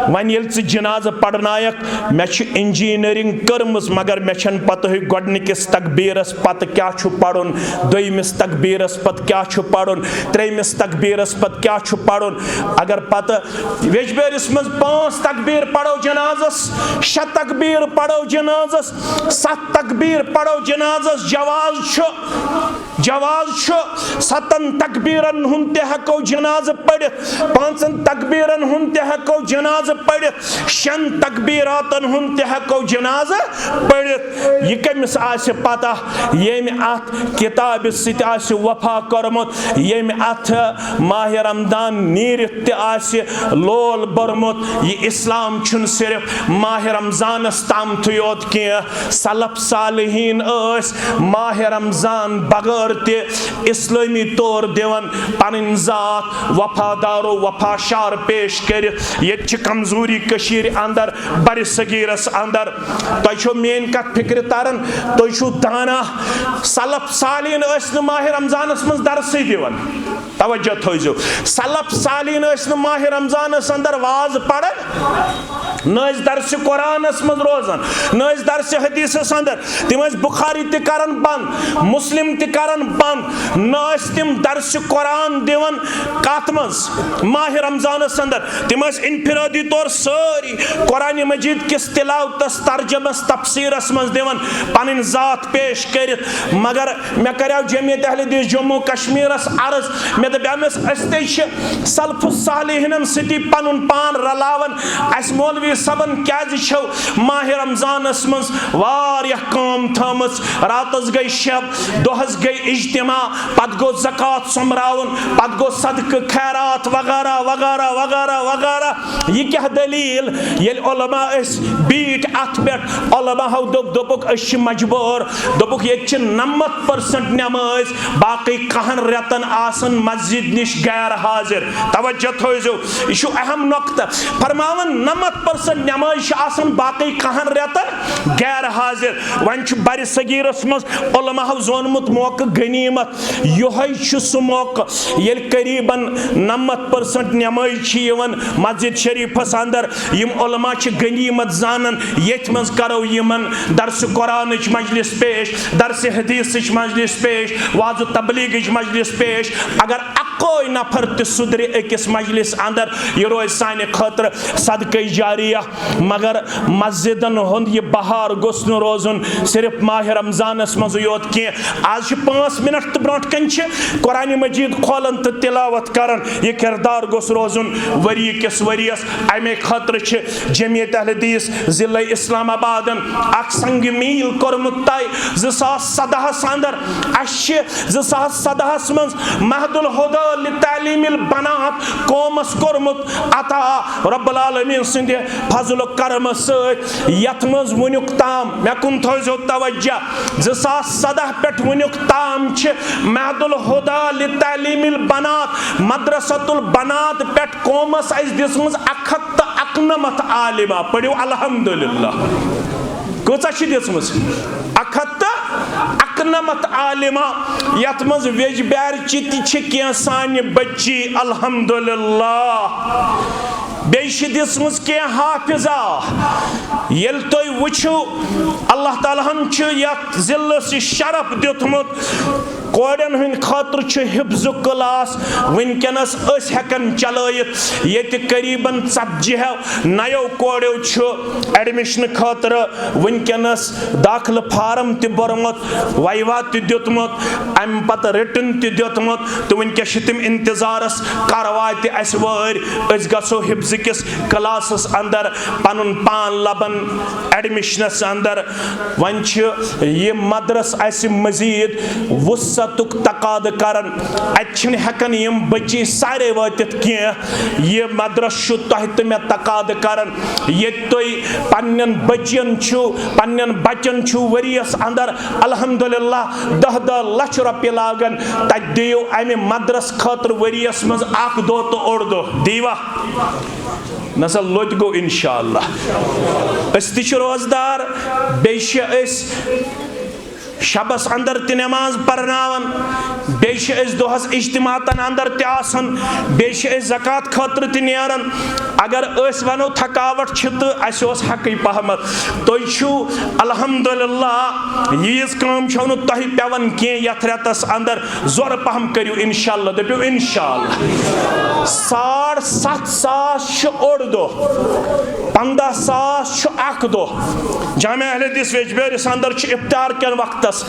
وۄنۍ ییٚلہِ ژٕ جنازٕ پرنایکھ، مےٚ چھِ انجینئرنگ کٔرمٕژ، مگر مےٚ چھَنہٕ پتہٕے گۄڈٕنِکِس تکبیرس پتہٕ کیٛاہ چھُ پرُن، دوٚیمِس تکبیرس پتہٕ کیٛاہ چھُ پرُن، ترٛیٚیمِس تکبیرس پتہٕ کیٛاہ چھُ پرُن۔ اگر پتہٕ ویجبیرس منٛز پانٛژھ تکبیر پرو جنازس، شےٚ تکبیر پرو جنازس، ستھ تکبیر پرو جنازس، جواز چھُ، جواز چھُ۔ ستن تکبیرن ہُنٛد تہِ ہٮ۪کو جنازٕ پٔرِتھ، پانٛژن تکبیرن ہُنٛد تہِ ہٮ۪کو جنازٕ پٔرِتھ، شٮ۪ن تکبیراتن ہُنٛد تہِ ہٮ۪کو جنازٕ پٔرِتھ۔ یہِ کٔمِس آسہِ پتہ، ییٚمۍ اتھ کتابہِ سۭتۍ آسہِ وفا کوٚرمُت، ییٚمۍ اتھ ماہِ رمضان نیٖرِتھ تہِ آسہِ لول بوٚرمُت۔ یہِ اسلام چھُنہٕ صرف ماہِ رمضانس تامتھٕے یوت کینٛہہ۔ سلف صالحین ٲسۍ ماہِ رمضان بغٲر تہِ اسلٲمی طور دِوان پنٕنۍ ذات وفادار و وفا شعار پیش کٔرِتھ۔ ییٚتہِ چھِ کمزوری کٔشیٖرِ اندر، برِ صغیٖرس اندر۔ تۄہہِ چھو میٲنۍ کتھ فکرِ تران؟ تُہۍ چھِو دانا۔ سلف صالحین ٲسۍ نہٕ ماہِ رمضانس منٛز درسٕے دِوان۔ توجہ تھٲیزیو، سلف صالحین ٲسۍ نہٕ ماہِ رمضانس اندر واز پران، نہ ٲسۍ درسِ قرآنس منٛز روزان، نہ ٲسۍ درسِ حدیثس اندر۔ تِم ٲسۍ بخاری تہِ کران بند، مسلم تہِ کران بند، نہ ٲسۍ تِم درسِ قرآن دِوان۔ کتھ منٛز؟ ماہِ رمضانس اندر۔ تِم ٲسۍ انفرادی طور سٲری قرآن مجید کِس تلاوتس، ترجمس، تفسیرس منٛز دِوان پنٕنۍ ذات پیش کٔرِتھ۔ مگر مےٚ کریو جمعیت اہل حدیث جموں کشمیرس عرض، مےٚ دوٚپ أمِس، أسۍ تے چھِ سلف الصالحینن سۭتی پنُن پان رلاوان، اسہِ مولوی صٲبن کیازِ چھو ماہِ رمضانس منٛز واریاہ کٲم تھٲمٕژ؟ راتس گٔے شب، دۄہس گٔے اجتماع، پتہٕ گوٚو زکوٰۃ سوٚمبراوُن، پتہٕ گوٚو صدقہٕ خیرات وغیرہ وغیرہ وغیرہ وغیرہ۔ یہِ کیٛاہ دٔلیٖل؟ ییٚلہِ علماء ٲسۍ بیٖٹھۍ اَتھ پٮ۪ٹھ، علماء ہو دوٚپ، دوٚپُکھ، أسۍ چھِ مجبوٗر۔ دوٚپُکھ، ییٚتہِ چھِ نَمَتھ پٔرسَنٛٹ نٮ۪مٲزۍ، باقٕے کَہَن رٮ۪تَن آسَن مسجد نِش غیر حاضر۔ توجہ تھٲیزیو، یہِ چھُ اہم نۄقطہٕ۔ فرماوان، نَمَتھ پٔرسَنٛٹ نٮ۪مٲزۍ چھِ آسان باقٕے کَہَن رٮ۪تَن غیر حاضر۔ وۄنۍ چھُ برِ صغیٖرَس منٛز علماء ہو زونمُت موقعہٕ غنیٖمت۔ یِہوٚے چھُ سُہ موقعہٕ، ییٚلہِ قریباً نَمَتھ پٔرسَنٛٹ نٮ۪مٲزۍ چھِ یِوان مسجد شریٖفَس اندر۔ یِم علماء چھِ غنیٖمت زانان، ییٚتھۍ منٛز کرو یِمن درسِ قرآنٕچ مجلس پیش، درسِ حدیثٕچ مجلس پیش، وعظ و تبلیغٕچ مجلس پیش۔ اگر اکوے نفر تہِ سُدرِ أکِس مجلس اندر، یہِ روزِ سانہِ خٲطرٕ صدقہ جاریہ۔ مگر مسجدن ہُنٛد یہِ بہار گوٚژھ نہٕ روزُن صرف ماہِ رمضانس منٛزٕے یوت کینٛہہ۔ آز چھِ پانٛژھ منٹ تہٕ برونٛٹھ کنہِ چھِ قرآن مجید کھولان تہٕ تلاوت کران۔ یہِ کردار گوٚژھ روزُن ؤری کِس ؤریَس۔ امے خٲطرٕ چھِ جمعیت اہل حدیث ضلع اسلام آبادن اکھ سنگ میل کوٚرمُت طے۔ زٕ ساس سدہَس اندر، اسہِ چھِ زٕ ساس سدہَس منٛز مہد الہدی لتعلیم البنات قومس کوٚرمُت عطا رب العالمین سٕنٛدِ فضل و کرمہٕ سۭتۍ، یتھ منٛز وُنیُک تام، مےٚ کُن تھٲوزیو توجہ، زٕ ساس سدہ پٮ۪ٹھ وُنیُک تام چھِ مہد الہدی لتعلیم البنات، مدرسۃ البنات پٮ۪ٹھ قومس اسہِ دِژمٕژ اکھ ہتھ تہٕ اکنمتھ عالمہ۔ پٔرِو الحمدللہ۔ کۭژاہ چھِ دِژمٕژ؟ اکھ ہتھ تہٕ اکنمتھ عالمہ، یتھ منٛز ویجبیارچہِ تہِ چھِ کینٛہہ سانہِ بچی، الحمدللہ۔ بیٚیہِ چھِ دِژمٕژ کینٛہہ حافظہ۔ ییٚلہِ تُہۍ وٕچھِو، اللہ تعالیٰ ہن چھُ یتھ ضلعس یہِ شرف دیُتمُت۔ کورٮ۪ن ہٕنٛدِ خٲطرٕ چھُ حفظُک کلاس وٕنکیٚنس أسۍ ہٮ۪کان چلٲیِتھ۔ ییٚتہِ قریباً ژتجی ہو نَیو کورٮ۪و چھُ admission خٲطرٕ وٕنکیٚنس داخلہٕ فارم تہِ بوٚرمُت، ویوا تہِ دیُتمُت، امہِ پتہٕ written تہِ دیُتمُت، تہٕ وٕنکیٚس چھِ تِم انتظارس۔ کروا تہِ اسہِ وٲرۍ، أسۍ گژھو حفظ کِس کلاسس اندر پنُن پان لبن admission اندر۔ وۄنۍ چھِ یہِ مدرس اسہِ مزید وُسعت تُک تقاضہٕ کران۔ اَتہِ چھِنہٕ ہٮ۪کان یِم بٔچی سارے وٲتِتھ کینٛہہ۔ یہِ مدرسہٕ چھُ تۄہہِ تہٕ مےٚ تقاضہٕ کران۔ ییٚتہِ تُہۍ پننٮ۪ن بٔچین چھِو، پننٮ۪ن بچن چھِو ؤریَس اندر الحمدللہ دَہ دَہ لَچھ رۄپیہِ لاگان، تَتہِ دِیِو اَمہِ مدرسہٕ خٲطرٕ ؤریَس منٛز اکھ دۄہ تہٕ اوٚڑ دۄہ۔ دیٖوا؟ نسا لوٚت گوٚو انشاءاللہ۔ أسۍ تہِ چھِ روزدار، بیٚیہِ چھِ أسۍ شبس اندر تہِ نماز پرناوان، بیٚیہِ چھِ أسۍ دۄہس اجتماعاتن اندر تہِ آسان، بیٚیہِ چھِ أسۍ زکوٰۃ خٲطرٕ تہِ نیران۔ اگر أسۍ ونو تھکاوٹ چھِ تہٕ اَسہِ اوس حقٕے پہمتھ۔ تُہۍ چھِو الحمدللہ، ییٖژ کٲم چھَو نہٕ تۄہہِ پٮ۪وان کینٛہہ یتھ رٮ۪تس اندر۔ زورٕ پہم کٔرِو انشاءاللہ، دٔپِو انشاءاللہ۔ ساڑ ستھ ساس چھُ اوٚڑ دۄہ، پنٛداہ ساس چھُ اکھ دۄہ۔ جامع اہل حدیث ویجبیٲرِس اندر چھُ افطار کٮ۪ن وقتس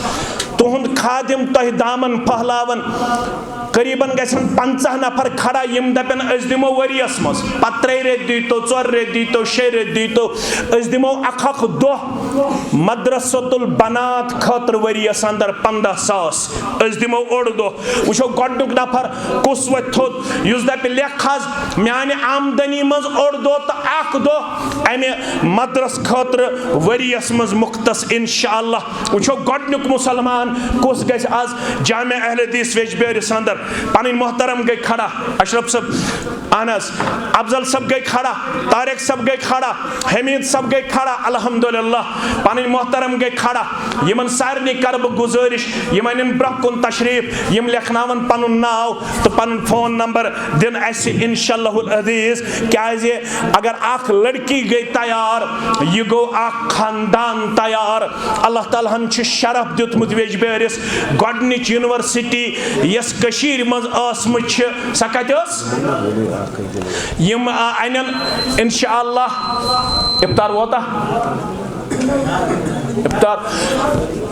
تُہُنٛد خادم تۄہہِ دامن پھٔہلاوان۔ قریباً گژھن پنٛژاہ نفر کھڑا، یِم دپن أسۍ دِمو ؤریس منٛز، پتہٕ ترٛےٚ رٮ۪تۍ دیٖتو، ژور رٮ۪تۍ دیٖتو، شےٚ رٮ۪تۍ دیٖتو، أسۍ دِمو اکھ اکھ دۄہ مدرسۃ البنات خٲطرٕ ؤریس اندر پنٛداہ ساس۔ أسۍ دِمو اوٚڑ دۄہ، وٕچھو گۄڈٕنیُک نفر کُس وۄتھِ تھوٚد، یُس دَپہِ، "لیکھ حظ، میٛانہِ آمدنی منٛز اوٚڑ دۄہ تہٕ اَکھ دۄہ اَمہِ مدرس خٲطرٕ ؤریَس منٛز مُختص انشاءاللہ۔" وٕچھو گۄڈٕنیُک مُسلمان کُس گژھِ آز جامع اہل حدیث ویجبیٲرِس اندر۔ پنٕنۍ محترم گٔے کھڑا، اشرف صٲب، اہن حظ، افضل صٲب گٔے کھڑا، طارق صٲب گٔے کھڑا، حمید صٲب گٔے کھڑا، الحمدللہ، پنٕنۍ محترم گٔے کھڑا۔ یِمن سارنٕے کرٕ بہٕ گُزٲرِش، یِم انن برونٛہہ کُن تشریف، یِم لیکھناون پنُن ناو تہٕ پنُن فون نمبر دِن اسہِ انشاءاللہ العزیز۔ کیازِ اگر اکھ لڑکی گٔے تیار، یہِ گوٚو اکھ خاندان تیار۔ اللہ تعالیٰ ہن چھُ شرف دیُتمُت ویجبیٲرِس، گۄڈٕنِچ یونیورسٹی یۄس کٔشیٖرِ منٛز ٲسمٕژ چھِ، سۄ کتہِ ٲس؟ یِم، آ، انن انشاءاللہ۔ افطار ووتا؟ افطار۔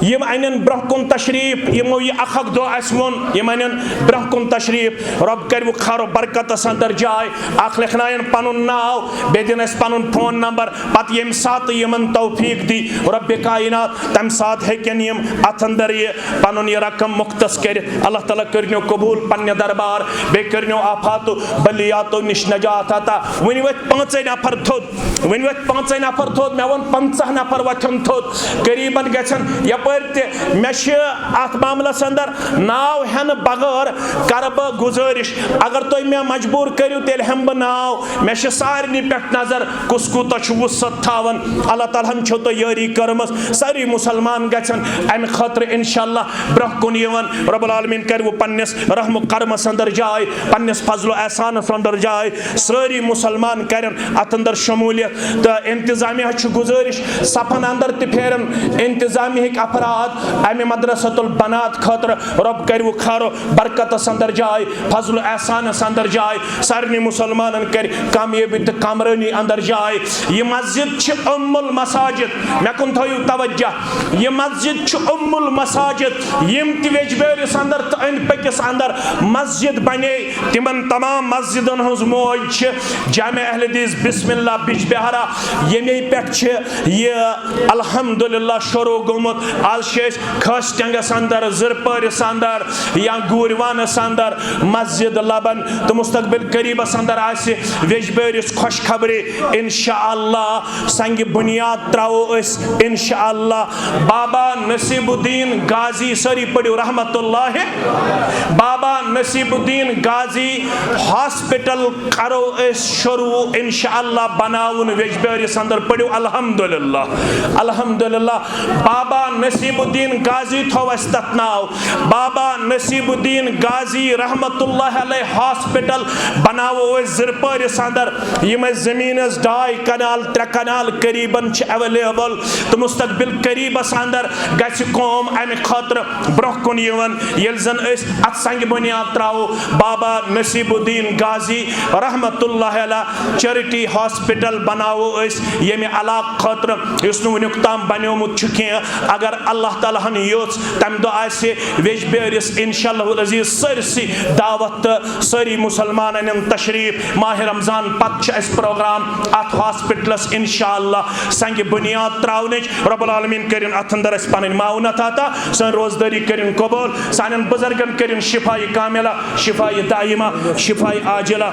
یِم انن برونٛہہ کُن تشریف، یِمو یہِ اکھ اکھ دۄہ اسہِ ووٚن، یِم انن برونٛہہ کُن تشریف۔ رۄب کروُکھ خٲر و برکتس اندر جاے۔ اکھ لیکھناین پنُن ناو، بیٚیہِ دِن اسہِ پنُن فون نمبر۔ پتہٕ ییٚمہِ ساتہٕ یِمن توفیق دی رۄبِ کائنات، تمہِ ساتہٕ ہیٚکن یِم اتھ اندر یہِ پنُن یہِ رقم مختص کٔرِتھ۔ اللہ تعالیٰ کٔرنو قبول پننہِ دربار، بیٚیہِ کٔرنو آفاتو بلیاتو نِش نجات عطا۔ وۄنۍ ؤتھۍ پانٛژے نفر تھوٚد، وۄنۍ ؤتھۍ پانٛژے نفر تھوٚد، مےٚ ووٚن پنٛژاہ نفر وۄتھن تھوٚد۔ قریباً گژھن یپٲرۍ تہِ، مےٚ چھِ اتھ معاملس اندر ناو ہٮ۪نہٕ بغٲر کرٕ بہٕ گُزٲرِش، اگر تُہۍ مےٚ مجبوٗر کٔرِو، تیٚلہِ ہٮ۪مہٕ بہٕ ناو۔ مےٚ چھِ سارنٕے پٮ۪ٹھ نظر، کُس کوٗتاہ چھُ وُسعت تھاوان۔ اللہ تعالیٰ ہن چھو تۄہہِ یٲری کٔرمٕژ۔ سٲری مُسلمان گژھن امہِ خٲطرٕ انشاءاللہ برونٛہہ کُن یِوان۔ رب العالمین کرِ وۄنۍ پننِس رحم و کرمس اندر جاے، پننِس فضل و احسانس اندر جاے۔ سٲری مُسلمان کرن اتھ اندر شمولیت۔ تہٕ انتظامیہ چھُ گُزٲرِش، صفن اندر تہِ پھیرن انتظامیہٕکۍ افراد امہِ مدرسۃ البنات خٲطرٕ۔ رب کرِ وۄنۍ خٲر و برکتس اندر جاے، فضل و احسانس اندر جاے۔ سارنٕے مُسلمانن کرِ کامیٲبی تہٕ کامرٲنی اندر جاے۔ یہِ مسجد چھِ ام المساجد، مےٚ کُن تھٲیِو توجہ، یہِ مسجد چھِ ام المساجد۔ یِم تہِ ویجبیٲرِس اندر تہٕ أنٛدۍ پٔکِس اندر مسجد بنے، تِمن تمام مسجدن ہٕنٛز موج چھِ جامع اہل حدیث بسم اللہ بجبہارا، ییٚمے پٮ۪ٹھ چھِ یہِ الحمدللہ شروع گوٚمُت۔ آز چھِ أسۍ کھٲسۍ ٹنگس اندر، زرپٲرِس اندر یا گوٗرۍ وانس اندر مسجد لبن، تہٕ مستقبل قریبس اندر آسہِ ویجبیٲرِس خوشخبری۔ انشاءاللہ سنگ بنیاد تراوو أسۍ انشاءاللہ۔ بابا نصیب الدین غازی، سٲری پٔرِو رحمت اللہ، بابا نصیب الدین غازی ہاسپٹل کرو أسۍ شروع انشاءاللہ بناوُن ویجبیٲرِس اندر۔ پٔرِو الحمدللہ، الحمدللہ۔ بابا نصیب الدین غازی تھوو اَسہِ تَتھ ناو۔ بابا نصیب الدین غازی رحمت اللہ علیہ ہاسپٹل بناوو أسۍ زرپٲرِس اندر۔ یِم اَسہِ زٔمیٖن ٲس ڈاے کنال، ترٛےٚ کنال قریباً چھِ ایویلیبل، تہٕ مستقبل قریبس اندر گژھِ قوم امہِ خٲطرٕ برونٛہہ کُن یِوان، ییٚلہِ زن أسۍ اتھ سنگ بنیاد تراوو۔ بابا نصیب الدین غازی رحمت اللہ علیہ چیرٹی ہاسپٹل بناوو أسۍ ییٚمہِ علاقہٕ خٲطرٕ، یُس نہٕ وُنیُک تام بنیومُت بنیومُت چھُ کینٛہہ۔ اگر اللہ تعالیٰ ہن یوٚژھ، تَمہِ دۄہ آسہِ ویٚجبیٲرِس انشاء اللہ العزیز سٲرسٕے دعوت تہٕ سٲری مُسلمان اَنن تشریٖف۔ ماہِ رمضان پتہٕ چھُ اَسہِ پروگرام اَتھ ہاسپٹلس انشاء اللہ سنگِ بُنیاد ترٛاونٕچ۔ رب العالمین کٔرِن اَتھ اندر اَسہِ پنٕنۍ معاونت عطا، سٲنۍ روزدٲری کٔرِن قبول، سانٮ۪ن بُزرگن کٔرِن شفایہِ کاملہ، شفایہِ دائمہ، شفایہِ عاجلہ۔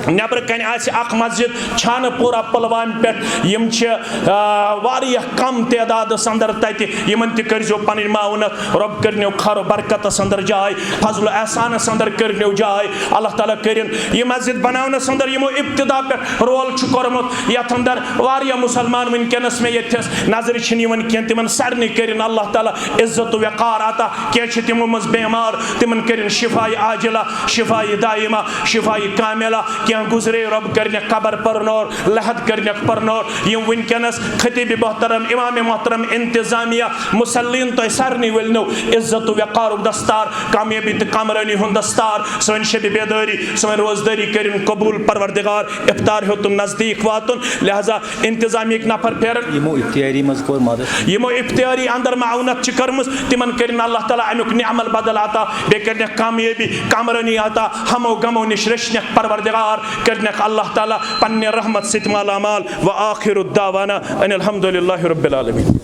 نیٚبرٕ کنہِ آسہِ اکھ مسجد چھانہٕ پورہ پلوامہِ پٮ۪ٹھ، یِم چھِ، آ، واریاہ کم تعدادس اندر تتہِ، یِمن تہِ کٔرزیو پنٕنۍ معاونت۔ رۄب کٔرنیو خیر و برکتس اندر جاے، فضل و احسانس اندر کٔرنیو جاے۔ اللہ تعالیٰ کٔرِن یہِ مسجد بناونس اندر یِمو ابتدا پٮ۪ٹھ رول چھُ کوٚرمُت، یتھ اندر واریاہ مسلمان وٕنکیٚنس مےٚ ییٚتھس نظرِ چھِنہٕ یِوان کینٛہہ، تِمن سارنٕے کٔرِن اللہ تعالیٰ عزت و وقار عطا۔ کینٛہہ چھِ تِمو منٛز بیمار، تِمن کٔرِن شفایہِ عاجلہ، شفایہِ دائمہ، شفایہِ کاملہ۔ کینٛہہ گُزرے، رۄب کٔرنیکھ قبر پرنور، لحد کٔرنیکھ پرنور۔ یِم وٕنکیٚنس خطیب محترم، امام محترم، انتظامیہ، مصلین، تۄہہِ سارنٕے ؤلنو عزت و وقارُک دستار، کامیٲبی تہٕ کامرٲنی ہُنٛد دستار۔ سٲنۍ شبِ بیدٲری، سٲنۍ روزدٲری کٔرِن قبول پروردگار۔ افطار ہیوٚتُن نزدیٖک واتُن، لہذا انتظامیہٕکۍ نفر پھیرن۔ یِمو افطاری منٛز کوٚر مدد۔ یِمو افطاری اندر معاونت چھِ کٔرمٕژ، تِمن کٔرِن اللہ تعالیٰ امیُک نعم البدل عطا، بیٚیہِ کٔرنیکھ کامیٲبی، کامرٲنی عطا، ہمو غمو نِش رٔچھنیکھ پروردگار، کٔرنیکھ اللہ تعالیٰ پننہِ رحمت سۭتۍ مالا مال۔ وآخر دعوانا ان الحمد للہ رب العالمین۔